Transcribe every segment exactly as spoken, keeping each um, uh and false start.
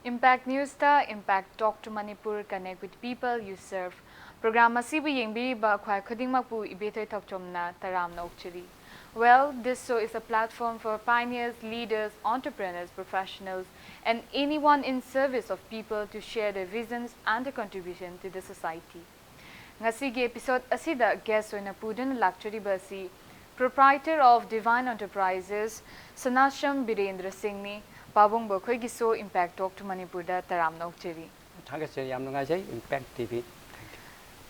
Impact News ꯇ Impact Talk to Manipur, connect with people you serve. Program ꯑꯁꯤꯕꯨ ꯌꯦꯡꯕꯤꯔꯤꯕ ꯈ꯭ꯋꯥꯏ ꯈꯨꯗꯤꯡꯃꯛꯄꯨ ꯏꯕꯦꯊꯣꯏ ꯊꯣꯛꯆꯣꯝꯅ ꯇꯔꯥꯝꯅ ꯑꯣꯛꯆꯔꯤ. Well, this show is a platform for pioneers, leaders, entrepreneurs, professionals, and anyone in service of people to share their visions and their contribution to the society. ꯉꯁꯤꯒꯤ episode ꯑꯁꯤꯗ guest ꯑꯣꯏꯅ ꯄꯨꯗꯨꯅ ꯂꯥꯛꯆꯔꯤꯕ ꯑꯁꯤ proprietor of Divine Enterprises, ꯁꯅꯥꯁꯝ Birendra ꯁꯤꯡꯅꯤ꯫ ꯄꯥꯕꯨꯡꯕꯨ ꯑꯩꯈꯣꯏꯒꯤ show Impact Talk to ꯃꯅꯤꯄꯨꯔꯗ ꯇꯔꯥꯝꯅ ꯑꯣꯛꯆꯔꯤ꯫ ꯊꯥꯒꯠꯆꯔꯤ꯫ ꯌꯥꯝ ꯅꯨꯡꯉꯥꯏꯖꯩ Impact T V꯫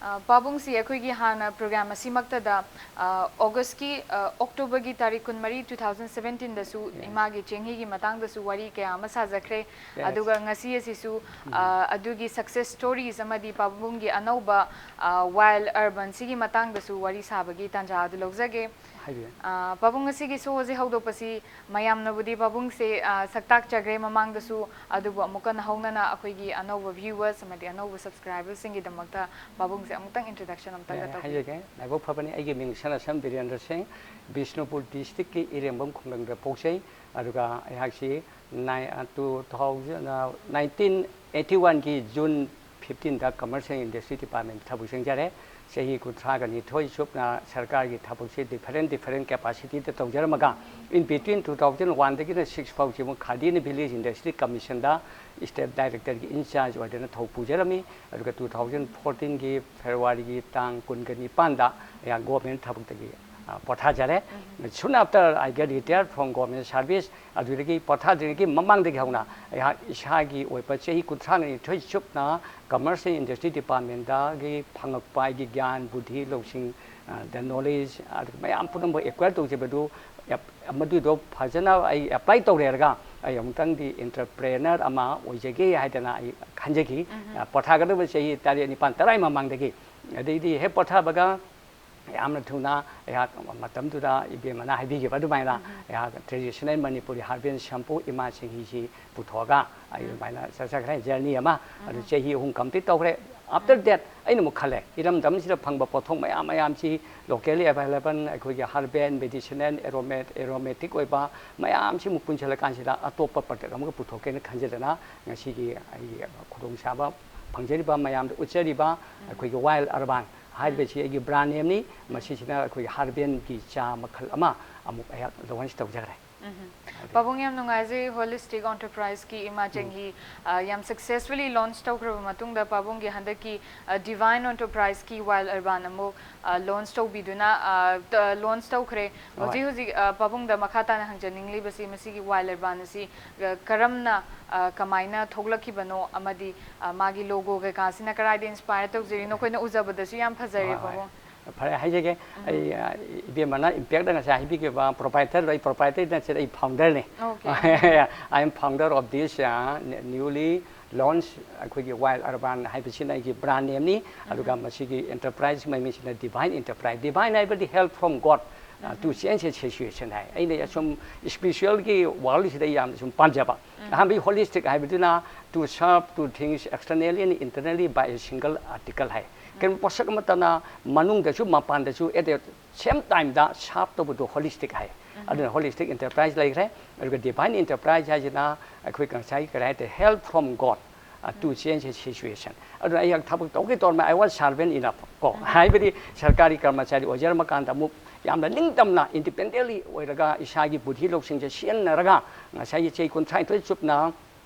ꯑ, ꯄꯥꯕꯨꯡꯁꯤ ꯑꯩꯈꯣꯏꯒꯤ ꯍꯥꯟꯅ program ꯑꯁꯤꯃꯛꯇꯗ, ꯑ, August ꯀꯤ, ꯑ, October ꯒꯤ ꯇꯥꯔꯤꯛ ꯀꯨꯟꯃꯔꯤ, two thousand seventeen ꯗꯁꯨ Yes. ꯏꯃꯥꯒꯤ ꯆꯦꯡꯍꯤꯒꯤ ꯃꯇꯥꯡꯗꯁꯨ ꯋꯥꯔꯤ ꯀꯌꯥ ꯑꯃ ꯁꯥꯖꯈ꯭ꯔꯦ꯫ Yes. ꯑꯗꯨꯒ ꯉꯁꯤ ꯑꯁꯤꯁꯨ, ꯑ, ꯑꯗꯨꯒꯤ success stories ꯑꯃꯗꯤ ꯄꯥꯕꯨꯡꯒꯤ ꯑꯅꯧꯕ, ꯑ, Wild Urban ꯁꯤꯒꯤ ꯃꯇꯥꯡꯗꯁꯨ ꯋꯥꯔꯤ ꯁꯥꯕꯒꯤ ꯇꯥꯟꯖꯥ ꯑꯗꯨ ꯂꯧꯖꯒꯦ꯫ ꯍꯥꯏꯕꯤꯌꯨ꯫ ꯑ, ꯄꯥꯕꯨꯡ, ꯉꯁꯤꯒꯤ show ꯑꯁꯤ ꯍꯧꯗꯣꯛꯄꯁꯤ ꯃꯌꯥꯝꯅꯕꯨꯗꯤ ꯄꯥꯕꯨꯡꯁꯦ, ꯑ, ꯁꯛꯇꯥꯛꯆꯈ꯭ꯔꯦ ꯃꯃꯥꯡꯗꯁꯨ, ꯑꯗꯨꯕꯨ ꯑꯃꯨꯛꯀ ꯅꯧꯍꯧꯅꯅ ꯑꯩꯈꯣꯏꯒꯤ ꯑꯅꯧꯕ viewers ꯑꯃꯗꯤ ꯑꯅꯧꯕ subscribers ꯁꯤꯡꯒꯤꯗꯃꯛꯇ ꯄꯥꯕꯨꯡꯁꯦ ꯑꯃꯨꯛꯇꯪ introduction ꯑꯃꯨꯛꯇꯪꯒ ꯑꯦ, ꯇꯧꯕꯤꯌꯨ꯫ ꯍꯥꯏꯖꯒꯦ꯫ ꯂꯥꯏꯕꯛ ꯐꯕꯅꯤ, ꯑꯩꯒꯤ ꯃꯤꯡ ꯁꯅꯥꯁꯝ ꯕꯤꯔꯦꯟꯗ꯭ꯔ ꯁꯤꯡ, ꯕꯤꯁꯅꯨꯄꯨꯔ district ꯀꯤ ꯏꯔꯦꯡꯕꯝ ꯈꯨꯡꯒꯪꯗ ꯄꯣꯛꯆꯩ꯫ ꯑꯗꯨꯒ ꯑꯩꯍꯥꯛꯁꯤ ꯅꯥꯏ-, ꯑ, two thousand, ꯑ, nineteen eighty one ꯒꯤ June fifteen the Commerce and Industry Department ꯊꯕꯛ ꯆꯪꯖꯔꯦ꯫ ꯆꯍꯤ ꯀꯨꯟꯊ꯭ꯔꯥꯒ ꯅꯤꯊꯣꯏ ꯆꯨꯞꯅ ꯁꯔꯀꯥꯔꯒꯤ ꯊꯕꯛꯁꯤ different different capacity the ꯇꯧꯖꯔꯝꯃꯒ, in between two thousand one ꯗꯒꯤꯅ six ꯐꯥꯎꯁꯤ ꯑꯃꯨꯛ ꯈꯥꯗꯤ ꯑꯦꯟ ꯚꯤꯂꯦꯖ ꯏꯟꯗꯁꯇ꯭ꯔꯤ ꯀꯃꯤꯁꯟꯗ state director ꯒꯤ in charge ꯑꯣꯏꯗꯨꯅ ꯊꯧ ꯄꯨꯖꯔꯝꯃꯤ꯫ ꯑꯗꯨꯒ two thousand fourteen ꯒꯤ February ꯒꯤ ꯇꯥꯡ ꯀꯨꯟꯒ ꯅꯤꯄꯥꯟꯗ ꯑꯩꯍꯥꯛ government ꯊꯕꯛꯇꯒꯤ, ꯑ, ꯄꯣꯊꯥꯖꯔꯦ꯫ Soon after I get retired from government service, ꯑꯗꯨꯗꯒꯤ ꯄꯣꯊꯥꯗ꯭ꯔꯤꯉꯩꯒꯤ ꯃꯃꯥꯡꯗꯒꯤ ꯍꯧꯅ ꯑꯩꯍꯥꯛ ꯏꯁꯥꯒꯤ ꯑꯣꯏꯕ ꯆꯍꯤ ꯀꯨꯟꯊ꯭ꯔꯥ ꯅꯤꯊꯣꯏ ꯆꯨꯞꯅ Commerce and Industry Department ꯇꯒꯤ ꯐꯪꯉꯛꯄ ꯑꯩꯒꯤ ꯒ꯭ꯌꯥꯟ, ꯕꯨꯙꯤ, ꯂꯧꯁꯤꯡ, ꯑ, the knowledge, ꯑꯗꯨꯒ ꯃꯌꯥꯝ ꯄꯨꯝꯅꯃꯛ acquire ꯇꯧꯖꯕꯗꯨ, ꯑꯦꯞ-, ꯃꯗꯨꯗꯣ ꯐꯖꯅ ꯑꯩ apply ꯇꯧꯔꯦꯔꯒ ꯑꯩ ꯑꯃꯨꯛꯇꯪꯗꯤ entrepreneur ꯑꯃ ꯑꯣꯏꯖꯒꯦ ꯍꯥꯏꯗꯅ ꯑꯩ ꯈꯟꯖꯈꯤ꯫ ꯑ, ꯄꯣꯊꯥꯒꯗꯕ ꯆꯍꯤ ꯇꯔꯦꯠ, ꯅꯤꯄꯥꯟ, ꯇꯔꯥꯒꯤ ꯃꯃꯥꯡꯗꯒꯤ꯫ ꯑꯗꯩꯗꯤ ꯍꯦꯛ ꯄꯣꯊꯥꯕꯒ ꯌꯥꯝꯅ ꯊꯨꯅ ꯑꯩꯍꯥꯛ ꯃꯇꯝꯗꯨꯗ ꯏꯕꯦꯝꯃꯅ ꯍꯥꯏꯕꯤꯈꯤꯕ ꯑꯗꯨꯃꯥꯏꯅ ꯑꯩꯍꯥꯛ traditional Manipuri herbal shampoo ꯏꯃꯥ ꯆꯦꯡꯍꯤꯁꯤ ꯄꯨꯊꯣꯛꯑꯒ ꯑꯩ ꯑꯗꯨꯃꯥꯏꯅ ꯆꯠꯆꯈ꯭ꯔꯦ journey ꯑꯃ꯫ ꯑꯗꯨ ꯆꯍꯤ ꯑꯍꯨꯝ complete ꯇꯧꯈ꯭ꯔꯦ꯫ After that ꯑꯩꯅ ꯑꯃꯨꯛ ꯈꯜꯂꯦ, ꯏꯔꯝꯗꯝꯁꯤꯗ ꯐꯪꯕ ꯄꯣꯠꯊꯣꯛ ꯃꯌꯥꯝ ꯃꯌꯥꯝꯁꯤ, locally available ꯑꯩꯈꯣꯏꯒꯤ herbal, medicinal, aromat aromatic ꯑꯣꯏꯕ ꯃꯌꯥꯝꯁꯤ ꯑꯃꯨꯛ ꯄꯨꯟꯁꯤꯜꯂꯀꯥꯟꯁꯤꯗ ꯑꯇꯣꯞꯄ product ꯑꯃꯒ ꯄꯨꯊꯣꯛꯀꯦꯅ ꯈꯟꯖꯗꯅ ꯉꯁꯤꯒꯤ ꯑꯩꯒꯤ ꯈꯨꯗꯣꯡꯆꯥꯕ ꯐꯪꯖꯔꯤꯕ ꯃꯌꯥꯝꯗ ꯎꯠꯆꯔꯤꯕ ꯑꯩꯈꯣꯏꯒꯤ Wild Urban ꯍꯥꯏꯔꯤꯕꯁꯤ ꯑꯩꯒꯤ brand nameꯅꯤ꯫ ꯃꯁꯤꯁꯤꯅ ꯑꯩꯈꯣꯏꯒꯤ herbalꯒꯤ ꯆꯥ ꯃꯈꯜ ꯑꯃ ꯑꯃꯨꯛ ꯑꯩꯍꯥꯛ launch ꯇꯧꯖꯈ꯭ꯔꯦ꯫ ꯄꯥꯕꯨꯡ, ꯌꯥꯝ ꯅꯨꯡꯉꯥꯏꯖꯩ꯫ Holistic Enterpriseꯀꯤ ꯏꯃꯥ ꯆꯦꯡꯍꯤ, ꯑ, ꯌꯥꯝ successfully launch ꯇꯧꯈ꯭ꯔꯕ ꯃꯇꯨꯡꯗ ꯄꯥꯕꯨꯡꯒꯤ ꯍꯟꯗꯛꯀꯤ, ꯑ, Divine Enterpriseꯀꯤ Wild Urban ꯑꯃꯨꯛ, ꯑ, launch ꯇꯧꯕꯤꯗꯨꯅ, ꯑ, ꯇ-, launch ꯇꯧꯈ꯭ꯔꯦ꯫ ꯍꯧꯖꯤꯛ ꯍꯧꯖꯤꯛ, ꯑ, ꯄꯥꯕꯨꯡꯗ ꯃꯈꯥ ꯇꯥꯅ ꯍꯪꯖꯅꯤꯡꯂꯤꯕꯁꯤ ꯃꯁꯤꯒꯤ Wild Urban ꯑꯁꯤ, ꯑ, ꯀꯔꯝꯅ, ꯑ, ꯀꯃꯥꯏꯅ ꯊꯣꯛꯂꯛꯈꯤꯕꯅꯣ ꯑꯃꯗꯤ, ꯑ, ꯃꯥꯒꯤ logo ꯀꯩꯀꯥꯁꯤꯅ ꯀꯗꯥꯏꯗ inspire ꯇꯧꯖꯔꯤꯅꯣ? ꯑꯩꯈꯣꯏꯅ ꯎꯖꯕꯗꯁꯨ ꯌꯥꯝ ꯐꯖꯔꯦ, ꯍꯣꯏ, ꯍꯣꯏ꯫ ꯄꯥꯕꯨꯡ꯫ ꯐꯔꯦ, ꯍꯥꯏꯖꯒꯦ꯫ ꯑꯩ, ꯑ, ꯏꯕꯦꯝꯃꯅ Impactꯇ ꯉꯁꯥꯏ ꯍꯥꯏꯕꯤꯈꯤꯕ proprietor, ꯑꯩ proprietor ꯅꯠꯇꯦ, ꯑꯩ founderꯅꯤ꯫ Okay. I am founder of this, uh, newly launch ꯑꯩꯈꯣꯏꯒꯤ Wild Urban ꯍꯥꯏꯕꯁꯤꯅ ꯑꯩꯒꯤ brand nameꯅꯤ꯫ ꯑꯗꯨꯒ ꯃꯁꯤꯒꯤ enterprise ꯃꯃꯤꯡꯁꯤꯅ Divine Enterprise꯫ Divine ꯍꯥꯏꯕꯗꯤ help from God, uh, to change a situation ꯍꯥꯏ꯫ ꯑꯩꯅ ꯑꯁꯨꯝ spiritualꯒꯤ worldꯁꯤꯗ ꯑꯩ ꯌꯥꯝꯅ ꯁꯨꯝ ꯄꯥꯝꯖꯕ꯫ ꯑꯍꯥꯟꯕꯒꯤ holistic ꯍꯥꯏꯕꯗꯨꯅ to serve to things externally and internally by a single article ꯍꯥꯏ꯫ ꯀꯔꯤꯒꯨꯝꯕ ꯄꯣꯠꯁꯛ ꯑꯃꯠꯇꯅ ꯃꯅꯨꯡꯗꯁꯨ ꯃꯄꯥꯟꯗꯁꯨ at the same timeꯗ serve ꯇꯧꯕꯗꯨ holistic ꯍꯥꯏ꯫ ꯑꯗꯨꯅ holistic enterprise ꯂꯩꯈ꯭ꯔꯦ꯫ ꯑꯗꯨꯒ Divine Enterprise ꯍꯥꯏꯁꯤꯅ ꯑꯩꯈꯣꯏ ꯉꯁꯥꯏ ꯀꯔꯤ ꯍꯥꯏ ꯇꯥꯔꯦ, help from God, uh, to change a situation꯫ ꯑꯗꯨꯅ ꯑꯩ ꯊꯕꯛ ꯇꯧꯒꯦ ꯇꯧꯔꯝꯃꯦ, I was servant enough ꯀꯣ, ꯍꯥꯏꯕꯗꯤ ꯁꯔꯀꯥꯔꯒꯤ ꯀꯔꯃꯆꯥꯔꯤ ꯑꯣꯏꯖꯔꯝꯃꯀꯥꯟꯗ ꯑꯃꯨꯛ ꯌꯥꯝꯅ ꯅꯤꯡꯇꯝꯅ independently ꯑꯣꯏꯔꯒ ꯏꯁꯥꯒꯤ ꯕꯨꯙꯤ ꯂꯧꯁꯤꯡꯁꯦ ꯁꯤꯖꯤꯟꯅꯔꯒ ꯉꯁꯥꯏꯒꯤ ꯆꯍꯤ ꯀꯨꯟꯊ꯭ꯔꯥꯅꯤꯊꯣꯏ ꯆꯨꯞꯅ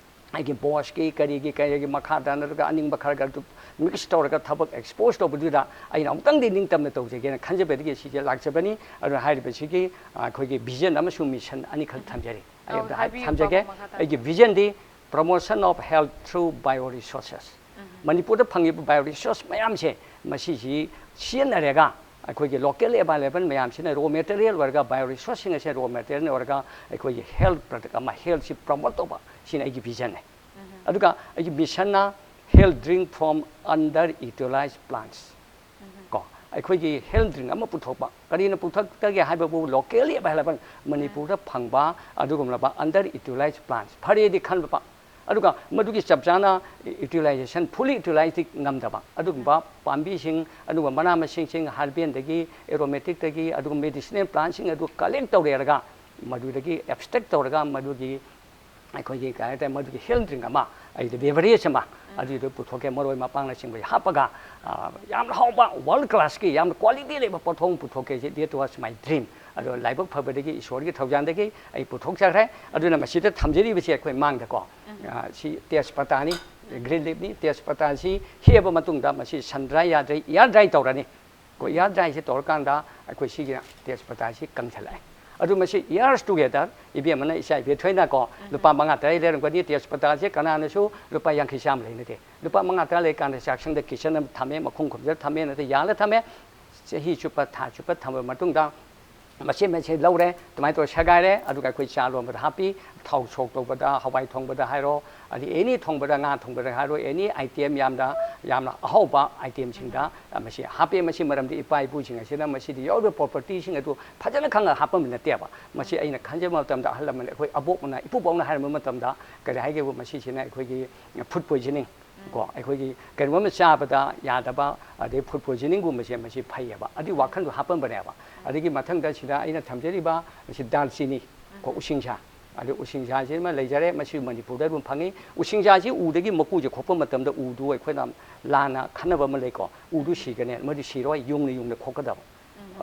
ꯑꯩꯒꯤ bossꯀꯤ ꯀꯔꯤꯒꯤ ꯀꯔꯤꯒꯤ ꯃꯈꯥꯗ ꯅꯠꯇ꯭ꯔꯒ ꯑꯅꯤꯡꯕ ꯈꯔ ꯈꯔ ꯑꯗꯨ mix ꯇꯧꯔꯒ ꯊꯕꯛ expose ꯇꯧꯕꯗꯨꯗ ꯑꯩꯅ ꯑꯃꯨꯛꯇꯪꯗꯤ ꯅꯤꯡꯇꯝꯅ ꯇꯧꯖꯒꯦꯅ ꯈꯟꯖꯕꯗꯒꯤ ꯁꯤꯁꯦ ꯂꯥꯛꯆꯕꯅꯤ꯫ ꯑꯗꯨꯅ ꯍꯥꯏꯔꯤꯕꯁꯤꯒꯤ, ꯑ, ꯑꯩꯈꯣꯏꯒꯤ vision ꯑꯃꯁꯨꯡ mission ꯑꯅꯤꯈꯛ ꯊꯝꯖꯔꯤ꯫ ꯑꯩ ꯑꯧ, ꯑꯝꯇ ꯍꯥꯏ-, ꯍꯥꯏꯕꯤꯌꯨ, ꯊꯝꯖꯒꯦ꯫ ꯄꯥꯕꯨꯡ, ꯃꯈꯥ ꯇꯥꯕꯤꯌꯨ꯫ ꯑꯩꯒꯤ visionꯗꯤ promotion of health through bioresources꯫ ꯃꯅꯤꯄꯨꯔꯗ ꯐꯪꯉꯤꯕ bioresource ꯃꯌꯥꯝꯁꯦ ꯃꯁꯤꯁꯤ ꯁꯤꯖꯤꯟꯅꯔꯒ ꯑꯩꯈꯣꯏꯒꯤ locally available ꯃꯌꯥꯝꯁꯤꯅ raw material ꯑꯣꯏꯔꯒ bioresourceꯁꯤꯡ ꯑꯁꯦ raw material ꯑꯣꯏꯔꯒ ꯑꯩꯈꯣꯏꯒꯤ health product ꯑꯃ, healthꯁꯤ promote ꯇꯧꯕ, ꯁꯤꯅ ꯑꯩꯒꯤ visionꯅꯦ꯫ ꯑꯗꯨꯒ ꯑꯩꯒꯤ missionꯅ health drink from underutilized plants꯫ ꯀꯣ, ꯑꯩꯈꯣꯏꯒꯤ health drink ꯑꯃ ꯄꯨꯊꯣꯛꯄ꯫ ꯀꯔꯤꯅ ꯄꯨꯊꯣꯛꯇꯒꯦ ꯍꯥꯏꯕꯕꯨ locally available ꯃꯅꯤꯄꯨꯔꯗ ꯐꯪꯕ ꯑꯗꯨꯒꯨꯝꯂꯕ underutilized plants꯫ ꯐꯔꯦꯗꯤ ꯈꯟꯕ, ꯑꯗꯨꯒ ꯃꯗꯨꯒꯤ ꯆꯞ ꯆꯥꯅ utilization, fully utilize ꯗꯤ ꯉꯝꯗꯕ ꯑꯗꯨꯒꯨꯝꯕ ꯄꯥꯝꯕꯤꯁꯤꯡ, ꯑꯗꯨꯒ ꯃꯅꯥ ꯃꯁꯤꯡꯁꯤꯡ, ꯍꯔꯕꯦꯟꯗꯒꯤ, ꯑꯦꯔꯣꯃꯦꯇꯤꯛꯇꯒꯤ, ꯑꯗꯨꯒ ꯃꯦꯗꯤꯁꯤꯅꯦꯜ ꯄ꯭ꯂꯥꯟꯁꯤꯡ ꯑꯗꯨ ꯀꯂꯦꯛ ꯇꯧꯔꯦꯔꯒ, ꯃꯗꯨꯗꯒꯤ ꯑꯦꯕꯁꯇ꯭ꯔꯦꯛ ꯇꯧꯔꯒ, ꯃꯗꯨꯒꯤ ꯑꯩꯈꯣꯏꯒꯤ ꯀꯩ ꯍꯥꯏꯇꯥꯔꯦ, ꯃꯗꯨꯒꯤ ꯍꯦꯜꯊ ꯗ꯭ꯔꯤꯡ ꯑꯃ, ꯑꯩꯗꯤ ꯕꯦꯚꯔꯦꯖ ꯑꯃ, ꯑꯗꯨꯏꯗꯨ ꯄꯨꯊꯣꯛꯀꯦ, ꯃꯔꯣꯏ ꯃꯄꯥꯡꯅꯆꯤꯡꯕ ꯍꯥꯞꯄꯒ, ꯑ, ꯌꯥꯝꯅ ꯍꯥꯎꯕ, ꯋꯥꯔꯜ ꯀ꯭ꯂꯥꯁꯀꯤ, ꯌꯥꯝꯅ ꯀ꯭ꯋꯥꯂꯤꯇꯤ ꯂꯩꯕ ꯄꯣꯠꯊꯣꯛ ꯑꯃ ꯄꯨꯊꯣꯛꯀꯦ꯫ That was my dream꯫ ꯑꯗꯣ ꯂꯥꯏꯕꯛ ꯐꯕꯗꯒꯤ, ꯏꯁꯣꯔꯒꯤ ꯊꯧꯖꯥꯜꯗꯒꯤ ꯑꯩ ꯄꯨꯊꯣꯛꯆꯈ꯭ꯔꯦ꯫ ꯑꯗꯨꯅ ꯃꯁꯤꯗ ꯊꯝꯖꯔꯤꯕꯁꯤ ꯑꯩꯈꯣꯏ ꯃꯥꯡꯗꯀꯣ, ꯑ, ꯁꯤ ꯇꯦꯖꯄꯇꯥꯅꯤ, ꯒ꯭ꯔꯤꯟ ꯂꯤꯞꯅꯤ꯫ ꯇꯦꯖꯄꯇꯥꯁꯤ ꯍꯦꯛꯑꯕ ꯃꯇꯨꯡꯗ ꯃꯁꯤ ꯁꯟ ꯗ꯭ꯔꯥꯏ ꯌꯥꯗ꯭ꯔꯦ, ꯑꯦꯌꯔ ꯗ꯭ꯔꯥꯏ ꯇꯧꯔꯅꯤ꯫ ꯀꯣ, ꯑꯦꯌꯔ ꯗ꯭ꯔꯥꯏꯁꯦ ꯇꯧꯔꯀꯥꯟꯗ ꯑꯩꯈꯣꯏ ꯁꯤꯒꯤ ꯇꯦꯖꯄꯇꯥꯁꯤ ꯀꯪꯁꯤꯜꯂꯛꯑꯦ꯫ ꯑꯗꯨ ꯃꯁꯤ years together, ꯏꯕꯦꯝꯃꯅ, ꯏꯆꯥ ꯏꯕꯦꯊꯣꯏꯅꯀꯣ, ꯂꯨꯄꯥ ꯃꯉꯥ ꯇꯔꯥ ꯂꯩꯔꯝꯒꯅꯤ꯫ ꯇꯦꯖꯄꯇꯥꯁꯦ ꯀꯅꯥꯅꯁꯨ ꯂꯨꯄꯥ ꯌꯥꯡꯈꯩ ꯆꯥꯝꯃ ꯂꯩꯅꯗꯦ꯫ ꯂꯨꯄꯥ ꯃꯉꯥ ꯇꯔꯥ ꯂꯩꯔꯀꯥꯟꯗ ꯆꯥꯛꯁꯪꯗ, ꯀꯤꯆꯟ ꯑꯃ ꯊꯝꯃꯦ, ꯃꯈꯨꯝ ꯈꯨꯝꯖꯤꯜꯂ ꯊꯝꯃꯦ, ꯅꯠꯇ꯭ꯔꯒ ꯌꯥꯜꯂ ꯊꯝꯃꯦ꯫ ꯆꯍꯤ ꯆꯨꯞꯄ, ꯊꯥ ꯆꯨꯞꯄ ꯊꯝꯃꯕ ꯃꯇꯨꯡꯗ, ꯃꯆꯦꯠ ꯃꯆꯦꯠ ꯂꯧꯔꯦ, ꯑꯗꯨꯃꯥꯏꯅ ꯇꯧꯔ ꯁꯦꯒꯥꯏꯔꯦ꯫ ꯑꯗꯨꯒ ꯑꯩꯈꯣꯏ ꯆꯥ ꯂꯣꯟꯕꯗ ꯍꯥꯞꯄꯤ, ꯊꯥꯎ ꯁꯣꯛ ꯇꯧꯕꯗ, ꯍꯋꯥꯏ ꯊꯣꯡꯕꯗ ꯍꯥꯏꯔꯣ, ꯑꯗꯩ ꯑꯦꯅꯤ ꯊꯣꯡꯕꯗ, ꯉꯥ ꯊꯣꯡꯕꯗ ꯍꯥꯏꯔꯣ, ꯑꯦꯅꯤ ꯑꯥꯏꯇꯦꯝ ꯌꯥꯝꯅ, ꯌꯥꯝꯅ ꯑꯍꯥꯎꯕ ꯑꯥꯏꯇꯦꯝꯁꯤꯡꯗ, ꯑ, ꯃꯁꯤ ꯍꯥꯞꯄꯦ꯫ ꯃꯁꯤ ꯃꯔꯝꯗꯤ ꯏꯄꯥ ꯏꯄꯨꯁꯤꯡ ꯑꯁꯤꯅ ꯃꯁꯤꯗ ꯌꯥꯎꯔꯤꯕ ꯄ꯭ꯔꯣꯄꯔꯇꯤꯁꯤꯡ ꯑꯗꯨ ꯐꯖꯅ ꯈꯪꯉꯒ ꯍꯥꯞꯄꯝꯕ ꯅꯠꯇꯦꯕ꯫ ꯃꯁꯤ ꯑꯩꯅ ꯈꯟꯖꯕ ꯃꯇꯝꯗ, ꯑꯍꯜ ꯂꯃꯟ, ꯑꯩꯈꯣꯏ ꯑꯕꯣꯛꯅ, ꯏꯄꯨꯕꯣꯛꯅ ꯍꯥꯏꯔꯝꯕ ꯃꯇꯝꯗ, ꯀꯔꯤ ꯍꯥꯏꯒꯦꯕꯨ, ꯃꯁꯤꯁꯤꯅ ꯑꯩꯈꯣꯏꯒꯤ ꯐꯨꯗ ꯄꯣꯏꯖꯅꯤꯡ ꯀꯣ, ꯑꯩꯈꯣꯏꯒꯤ ꯀꯩꯅꯣꯝꯃ ꯆꯥꯕꯗ ꯌꯥꯗꯕ, ꯑꯗꯩ ꯐꯨꯗ ꯄꯣꯏꯖꯅꯤꯡꯒꯨꯝꯕꯁꯦ, ꯃꯁꯤ ꯐꯩꯌꯦꯕ꯫ ꯑꯗꯨꯒꯤ ꯋꯥꯈꯜꯗꯣ ꯍꯥꯞꯄꯝꯕꯅꯦꯕ꯫ ꯑꯗꯒꯤ ꯃꯊꯪꯗ ꯁꯤꯗ ꯑꯩꯅ ꯊꯝꯖꯔꯤꯕ ꯃꯁꯤ ꯗꯥꯜꯆꯤꯅꯤ ꯀꯣ, ꯎꯁꯤꯡꯁꯥ꯫ ꯑꯗꯩ ꯎꯁꯤꯡꯁꯥꯁꯤꯃ ꯂꯩꯖꯔꯦ, ꯃꯁꯤ ꯃꯅꯤꯄꯨꯔꯗ ꯑꯗꯨꯝ ꯐꯪꯉꯤ꯫ ꯎꯁꯤꯡꯁꯥꯁꯤ ꯎꯗꯒꯤ ꯃꯀꯨꯁꯦ ꯈꯣꯛꯄ ꯃꯇꯝꯗ ꯎꯗꯨ ꯑꯩꯈꯣꯏꯅ ꯂꯥꯟꯅ ꯈꯟꯅꯕ ꯑꯃ ꯂꯩꯀꯣ, ꯎꯗꯨ ꯁꯤꯒꯅꯤ, ꯃꯗꯨ ꯁꯤꯔꯣꯏ, ꯌꯨꯡꯅ ꯌꯨꯡꯅ ꯈꯣꯛꯀꯗꯕ꯫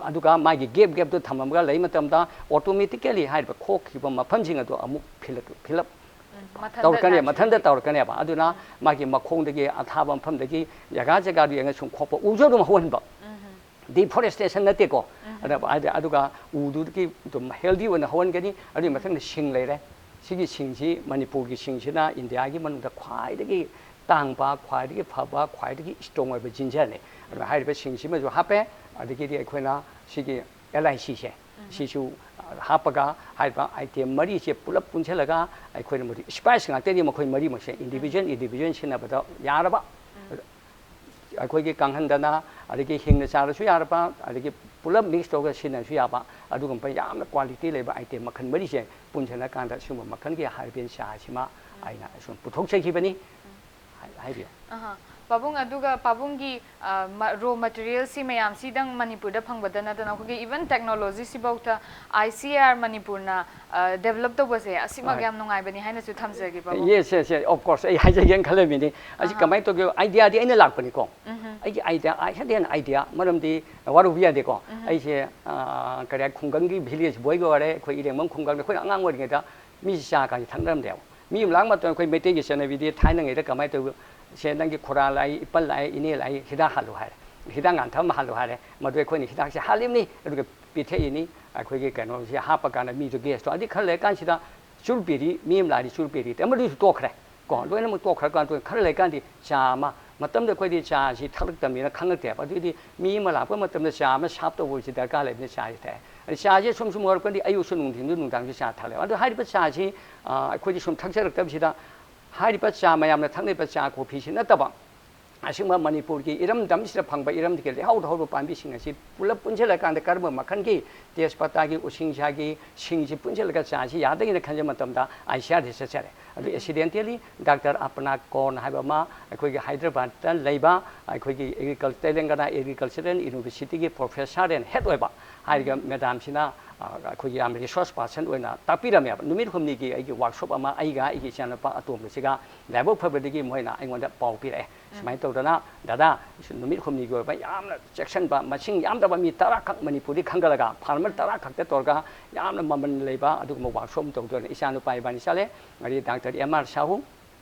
ꯑꯗꯨꯒ ꯃꯥꯒꯤ ꯒꯦꯞ ꯒꯦꯞꯇꯨ ꯊꯝꯃꯝꯃꯒ ꯂꯩ ꯃꯇꯝꯗ, ꯑꯣꯇꯣꯃꯦꯇꯤꯀꯦꯂꯤ ꯍꯥꯏꯔꯤꯕ ꯈꯣꯛꯈꯤꯕ ꯃꯐꯝꯁꯤꯡ ꯑꯗꯨ ꯑꯃꯨꯛ ꯐꯤꯜ ꯑꯞ, ꯐꯤꯜ ꯑꯞ ꯃꯊꯟꯇ ꯇꯧꯔꯛꯀꯅꯤ, ꯅꯦꯆꯔꯦꯜꯂꯤ꯫ ꯃꯊꯟꯇ ꯇꯧꯔꯛꯀꯅꯦꯕ꯫ ꯑꯗꯨꯅ ꯃꯥꯒꯤ ꯃꯈꯣꯡꯗꯒꯤ ꯑꯊꯥꯕ ꯃꯐꯝꯗꯒꯤ ꯖꯒꯥ ꯖꯒꯥꯗꯨ ꯌꯦꯡꯉ ꯁꯨꯝ ꯈꯣꯛꯄ, ꯎꯁꯨ ꯑꯗꯨꯝ ꯍꯧꯍꯟꯕ꯫ ꯗꯤꯐꯣꯔꯦꯁꯇꯦꯁꯟ ꯅꯠꯇꯦꯀꯣ꯫ ꯑꯗ, ꯑꯗ, ꯑꯗꯨꯒ ꯎꯗꯨꯗꯒꯤ ꯑꯗꯨꯝ ꯍꯦꯜꯗꯤ ꯑꯣꯏꯅ ꯍꯧꯍꯟꯒꯅꯤ꯫ ꯑꯗꯨꯒꯤ ꯃꯊꯪꯗ ꯁꯤꯡ ꯂꯩꯔꯦ꯫ ꯁꯤꯒꯤ ꯁꯤꯡꯁꯤ, ꯃꯅꯤꯄꯨꯔꯒꯤ ꯁꯤꯡꯁꯤꯅ ꯏꯟꯗꯤꯌꯥꯒꯤ ꯃꯅꯨꯡꯗ ꯈ꯭ꯋꯥꯏꯗꯒꯤ ꯇꯥꯡꯕ, ꯈ꯭ꯋꯥꯏꯗꯒꯤ ꯐꯕ, ꯈ꯭ꯋꯥꯏꯗꯒꯤ ꯏꯁꯇ꯭ꯔꯣꯡ ꯑꯣꯏꯕ ꯖꯤꯟꯖꯔꯅꯤ꯫ ꯑꯗꯨꯅ ꯍꯥꯏꯔꯤꯕ ꯁꯤꯡꯁꯤꯃꯁꯨ ꯍꯥꯞꯄꯦ꯫ ꯑꯗꯒꯤꯗꯤ ꯑꯩꯈꯣꯏꯅ ꯁꯤꯒꯤ ꯑꯦꯜ ꯑꯥꯏ ꯁꯤꯁꯦ, ꯁꯤꯁꯨ ꯍꯥꯞꯄꯒ, ꯍꯥꯏꯔꯤꯕ ꯑꯥꯏꯇꯦꯝ ꯃꯔꯤꯁꯦ ꯄꯨꯂꯞ ꯄꯨꯟꯁꯤꯜꯂꯒ, ꯑꯩꯈꯣꯏꯅ ꯃꯗꯨ ꯁ꯭ꯄꯥꯏꯁ ꯉꯥꯛꯇꯅꯤ, ꯃꯈꯣꯏ ꯃꯔꯤꯃꯛꯁꯦ ꯏꯟꯗꯤꯕꯤꯖꯨꯋꯦꯜ, ꯏꯟꯗꯤꯕꯤꯖꯨꯋꯦꯜ ꯁꯤꯖꯤꯟꯅꯕꯗ ꯌꯥꯔꯕ꯫ ꯑꯩꯈꯣꯏꯒꯤ ꯀꯥꯡꯍꯟꯗꯅ, ꯑꯗꯒꯤ ꯍꯤꯡꯅ ꯆꯥꯔꯁꯨ ꯌꯥꯔꯕ, ꯑꯗꯒꯤ ꯄꯨꯂꯞ ꯃꯤꯛꯁ ꯇꯧꯔꯒ ꯁꯤꯖꯤꯟꯅꯔꯁꯨ ꯌꯥꯕ, ꯑꯗꯨꯒꯨꯝꯕ ꯌꯥꯝꯅ ꯀ꯭ꯋꯥꯂꯤꯇꯤ ꯂꯩꯕ ꯑꯥꯏꯇꯦꯝ ꯃꯈꯜ ꯃꯔꯤꯁꯦ ꯄꯨꯟꯁꯤꯜꯂꯀꯥꯟꯗ ꯁꯤꯒꯨꯝꯕ ꯃꯈꯜꯒꯤ ꯍꯔꯕꯦꯜ ꯆꯥꯁꯤꯃ ꯑꯩꯅ ꯁꯨꯝ ꯄꯨꯊꯣꯛꯆꯈꯤꯕꯅꯤ꯫ ꯍꯥꯏ- ꯍꯥꯏꯕꯤꯌꯨ꯫ ꯑꯍꯥ꯫ ꯄꯥꯕꯨꯡ, ꯑꯗꯨꯒ ꯄꯥꯕꯨꯡꯒꯤ raw materialꯁꯤ ꯃꯌꯥꯝꯁꯤꯗꯪ ꯃꯅꯤꯄꯨꯔꯗ ꯐꯪꯕꯗ ꯅꯠꯇꯅ ꯑꯩꯈꯣꯏꯒꯤ even technologyꯁꯤꯐꯥꯎꯗ I C A R ꯃꯅꯤꯄꯨꯔꯅ develop ꯇꯧꯕꯁꯦ ꯑꯁꯤꯃꯛ ꯍꯣꯏ꯫ ꯌꯥꯝ ꯅꯨꯡꯉꯥꯏꯕꯅꯤ ꯍꯥꯏꯅꯁꯨ ꯊꯝꯖꯒꯦ ꯄꯥꯕꯨꯡ꯫ Yes, yes, yes, of course, ꯑꯩ ꯍꯥꯏꯖꯒꯦꯅ ꯈꯜꯂꯝꯃꯤꯅꯤ꯫ ꯑꯁꯤ ꯑꯍꯥ꯫ ꯀꯃꯥꯏꯅ ꯇꯧꯒꯦ, ideaꯗꯤ ꯑꯩꯅ ꯂꯥꯛꯄꯅꯤꯀꯣ꯫ ꯎꯝꯍꯨꯝ꯫ ꯑꯩꯒꯤ idea, I had an idea, ꯃꯔꯝꯗꯤ ꯋꯥꯔꯨꯕ ꯌꯥꯗꯦꯀꯣ꯫ ꯑꯩꯁꯦ ꯑꯥ, ꯀꯔꯤ ꯍꯥꯏ, ꯈꯨꯡꯒꯪꯒꯤ village boyꯒ ꯑꯣꯏꯔꯦ, ꯑꯩꯈꯣꯏ ꯏꯔꯦꯡꯕꯝ ꯈꯨꯡꯒꯪꯗ ꯑꯩꯈꯣꯏꯅ ꯑꯉꯥꯡ ꯑꯣꯏꯔꯤꯉꯩꯗ ꯃꯤꯁꯦ ꯆꯥ ꯀꯥꯁꯦ ꯊꯛꯅꯔꯝꯗꯦꯕ꯫ ꯃꯤ ꯑꯃ ꯂꯥꯛ ꯃꯇꯝꯗ ꯑꯩꯈꯣꯏ ꯃꯩꯇꯩꯒꯤ ꯆꯠꯅꯕꯤꯗꯤ ꯊꯥꯏꯅꯉꯩꯗ ꯀꯃꯥꯏꯅ ꯇꯧꯏ, "ꯁꯦ ꯅꯪꯒꯤ ꯈꯨꯔꯥ ꯂꯥꯛꯏ, ꯏꯄꯜ ꯂꯥꯛꯏ, ꯏꯅꯦ ꯂꯥꯛꯏ, ꯍꯤꯗꯥꯛ ꯍꯥꯜꯂꯨ" ꯍꯥꯏꯔꯦ, "ꯍꯤꯗꯥꯛ ꯉꯥꯟꯊꯕ ꯑꯃ ꯍꯥꯜꯂꯨ" ꯍꯥꯏꯔꯦ꯫ ꯃꯗꯨ ꯑꯩꯈꯣꯏꯅ ꯍꯤꯗꯥꯛꯁꯦ ꯍꯥꯜꯂꯤꯕꯅꯤ, ꯑꯗꯨꯒ ꯄꯤꯊꯛꯏꯅꯤ꯫ ꯑꯩꯈꯣꯏꯒꯤ ꯀꯩꯅꯣꯁꯦ ꯍꯥꯞꯄ ꯀꯥꯟꯗ ꯃꯤꯗꯣ gas ꯇꯣ, ꯑꯗꯩ ꯈꯔ ꯂꯩꯔꯀꯥꯟꯁꯤꯗ ꯆꯨꯔꯨꯞ ꯕꯤꯔꯤ, ꯃꯤ ꯑꯃ ꯂꯥꯛꯑꯗꯤ ꯆꯨꯔꯨꯞ ꯕꯤꯔꯤ, ꯑꯃꯗꯨꯁꯨ ꯇꯣꯛꯈ꯭ꯔꯦ ꯀꯣ, ꯂꯣꯏꯅꯃꯛ ꯇꯣꯛꯈ꯭ꯔꯀꯥꯟꯗ ꯈꯔ ꯂꯩꯔꯀꯥꯟꯗꯤ ꯆꯥ ꯑꯃ, ꯃꯇꯝꯗ ꯑꯩꯈꯣꯏꯗꯤ ꯆꯥꯁꯤ ꯊꯛꯂꯛꯇꯕꯅꯤꯅ ꯈꯪꯉꯛꯇꯦꯕ꯫ ꯑꯗꯨꯏꯗꯤ ꯃꯤ ꯑꯃ ꯂꯥꯛꯄ ꯃꯇꯝꯗ ꯆꯥ ꯑꯃ serve ꯇꯧꯕꯁꯤ ꯗꯔꯀꯥꯔ ꯂꯩꯕꯅꯤꯅ ꯆꯥꯁꯤ ꯊꯛꯑꯦ꯫ ꯑꯗꯩ ꯆꯥꯁꯦ ꯁꯨꯝ ꯁꯨꯝ ꯑꯣꯏꯔꯛꯄꯗꯤ ꯑꯌꯨꯛꯁꯨ ꯅꯨꯡꯊꯤꯟꯁꯨ ꯅꯨꯡꯗꯥꯡꯁꯨ ꯆꯥ ꯊꯛꯂꯦꯕ꯫ ꯑꯗꯣ ꯍꯥꯏꯔꯤꯕ ꯆꯥꯁꯤ, ꯑꯥ, ꯑꯩꯈꯣꯏꯗꯤ ꯁꯨꯝ ꯊꯛꯆꯔꯛꯇꯕꯁꯤꯗ ꯍꯥꯏꯔꯤꯕ ꯆꯥ, ꯃꯌꯥꯝꯅ ꯊꯛꯅꯔꯤꯕ ꯆꯥ coffee ꯁꯤ ꯅꯠꯇꯕ, ꯑꯁꯤꯒꯨꯝꯕ ꯃꯅꯤꯄꯨꯔꯒꯤ ꯏꯔꯝꯗꯝꯁꯤꯗ ꯐꯪꯕ ꯏꯔꯝꯗꯒꯤ ꯂꯩꯍꯧꯗ ꯍꯧꯕ ꯄꯥꯝꯕꯤꯁꯤꯡ ꯑꯁꯤ ꯄꯨꯂꯞ ꯄꯨꯟꯁꯤꯜꯂꯀꯥꯟꯗ ꯀꯔꯝꯕ ꯃꯈꯜꯒꯤ ꯇꯦꯖꯄꯇꯥꯒꯤ, ꯎꯁꯤꯡꯁꯥꯒꯤ ꯁꯤꯡꯁꯤ ꯄꯨꯟꯁꯤꯜꯂꯒ ꯆꯥꯁꯤ ꯌꯥꯗꯒꯦꯅ ꯈꯟꯖꯕ ꯃꯇꯝꯗ I C A R ꯗ ꯆꯠꯆꯔꯦ꯫ ꯑꯗꯨ accidentally Doctor Apna Kaur ꯍꯥꯏꯕ ꯑꯃ ꯑꯩꯈꯣꯏꯒꯤ ꯍꯥꯏꯗ꯭ꯔꯕꯥꯗꯇ ꯂꯩꯕ ꯑꯩꯈꯣꯏꯒꯤ agriculture, Telangana Agricultural University ꯒꯤ professor and head ꯑꯣꯏꯕ ꯍꯥꯏꯔꯤꯕ madam ꯁꯤꯅ, ꯑ, ꯑꯩꯈꯣꯏꯒꯤ ꯌꯥꯝ resource person ꯑꯣꯏꯅ ꯇꯥꯛꯄꯤꯔꯝꯃꯦꯕ꯫ ꯅꯨꯃꯤꯠ ꯍꯨꯝꯅꯤꯒꯤ ꯑꯩꯒꯤ workshop ꯑꯃ ꯑꯩꯒ ꯑꯩꯒꯤ ꯏꯆꯥꯅꯨꯄꯥ ꯑꯇꯣꯝꯕꯁꯤꯒ ꯂꯥꯏꯕꯛ ꯐꯕꯗꯒꯤ ꯃꯣꯏꯅ ꯑꯩꯉꯣꯟꯗ ꯄꯥꯎ ꯄꯤꯔꯛꯑꯦ, ꯁꯨꯃꯥꯏꯅ ꯇꯧꯗꯅ, "ꯗꯗꯥ, ꯅꯨꯃꯤꯠ ꯍꯨꯝꯅꯤꯒꯤ ꯑꯣꯏꯕ ꯌꯥꯝꯅ ꯆꯦꯛꯁꯤꯟꯕ, ꯃꯁꯤꯡ ꯌꯥꯝꯗꯕ ꯃꯤ ꯇꯔꯥ ꯈꯛ ꯃꯅꯤꯄꯨꯔꯗꯤ ꯈꯟꯒꯠꯂꯒ farmer ꯇꯔꯥ ꯈꯛꯇ ꯇꯧꯔꯒ ꯌꯥꯝꯅ ꯃꯃꯜ ꯂꯩꯕ ꯑꯗꯨꯒꯨꯝꯕ workshop ꯑꯃ ꯇꯧꯗꯣꯏꯅ" ꯏꯆꯥꯅꯨꯄꯥ ꯏꯕꯥꯅꯤ ꯆꯠꯂꯦ꯫ ꯉꯔꯤ Doctor M R Sahu,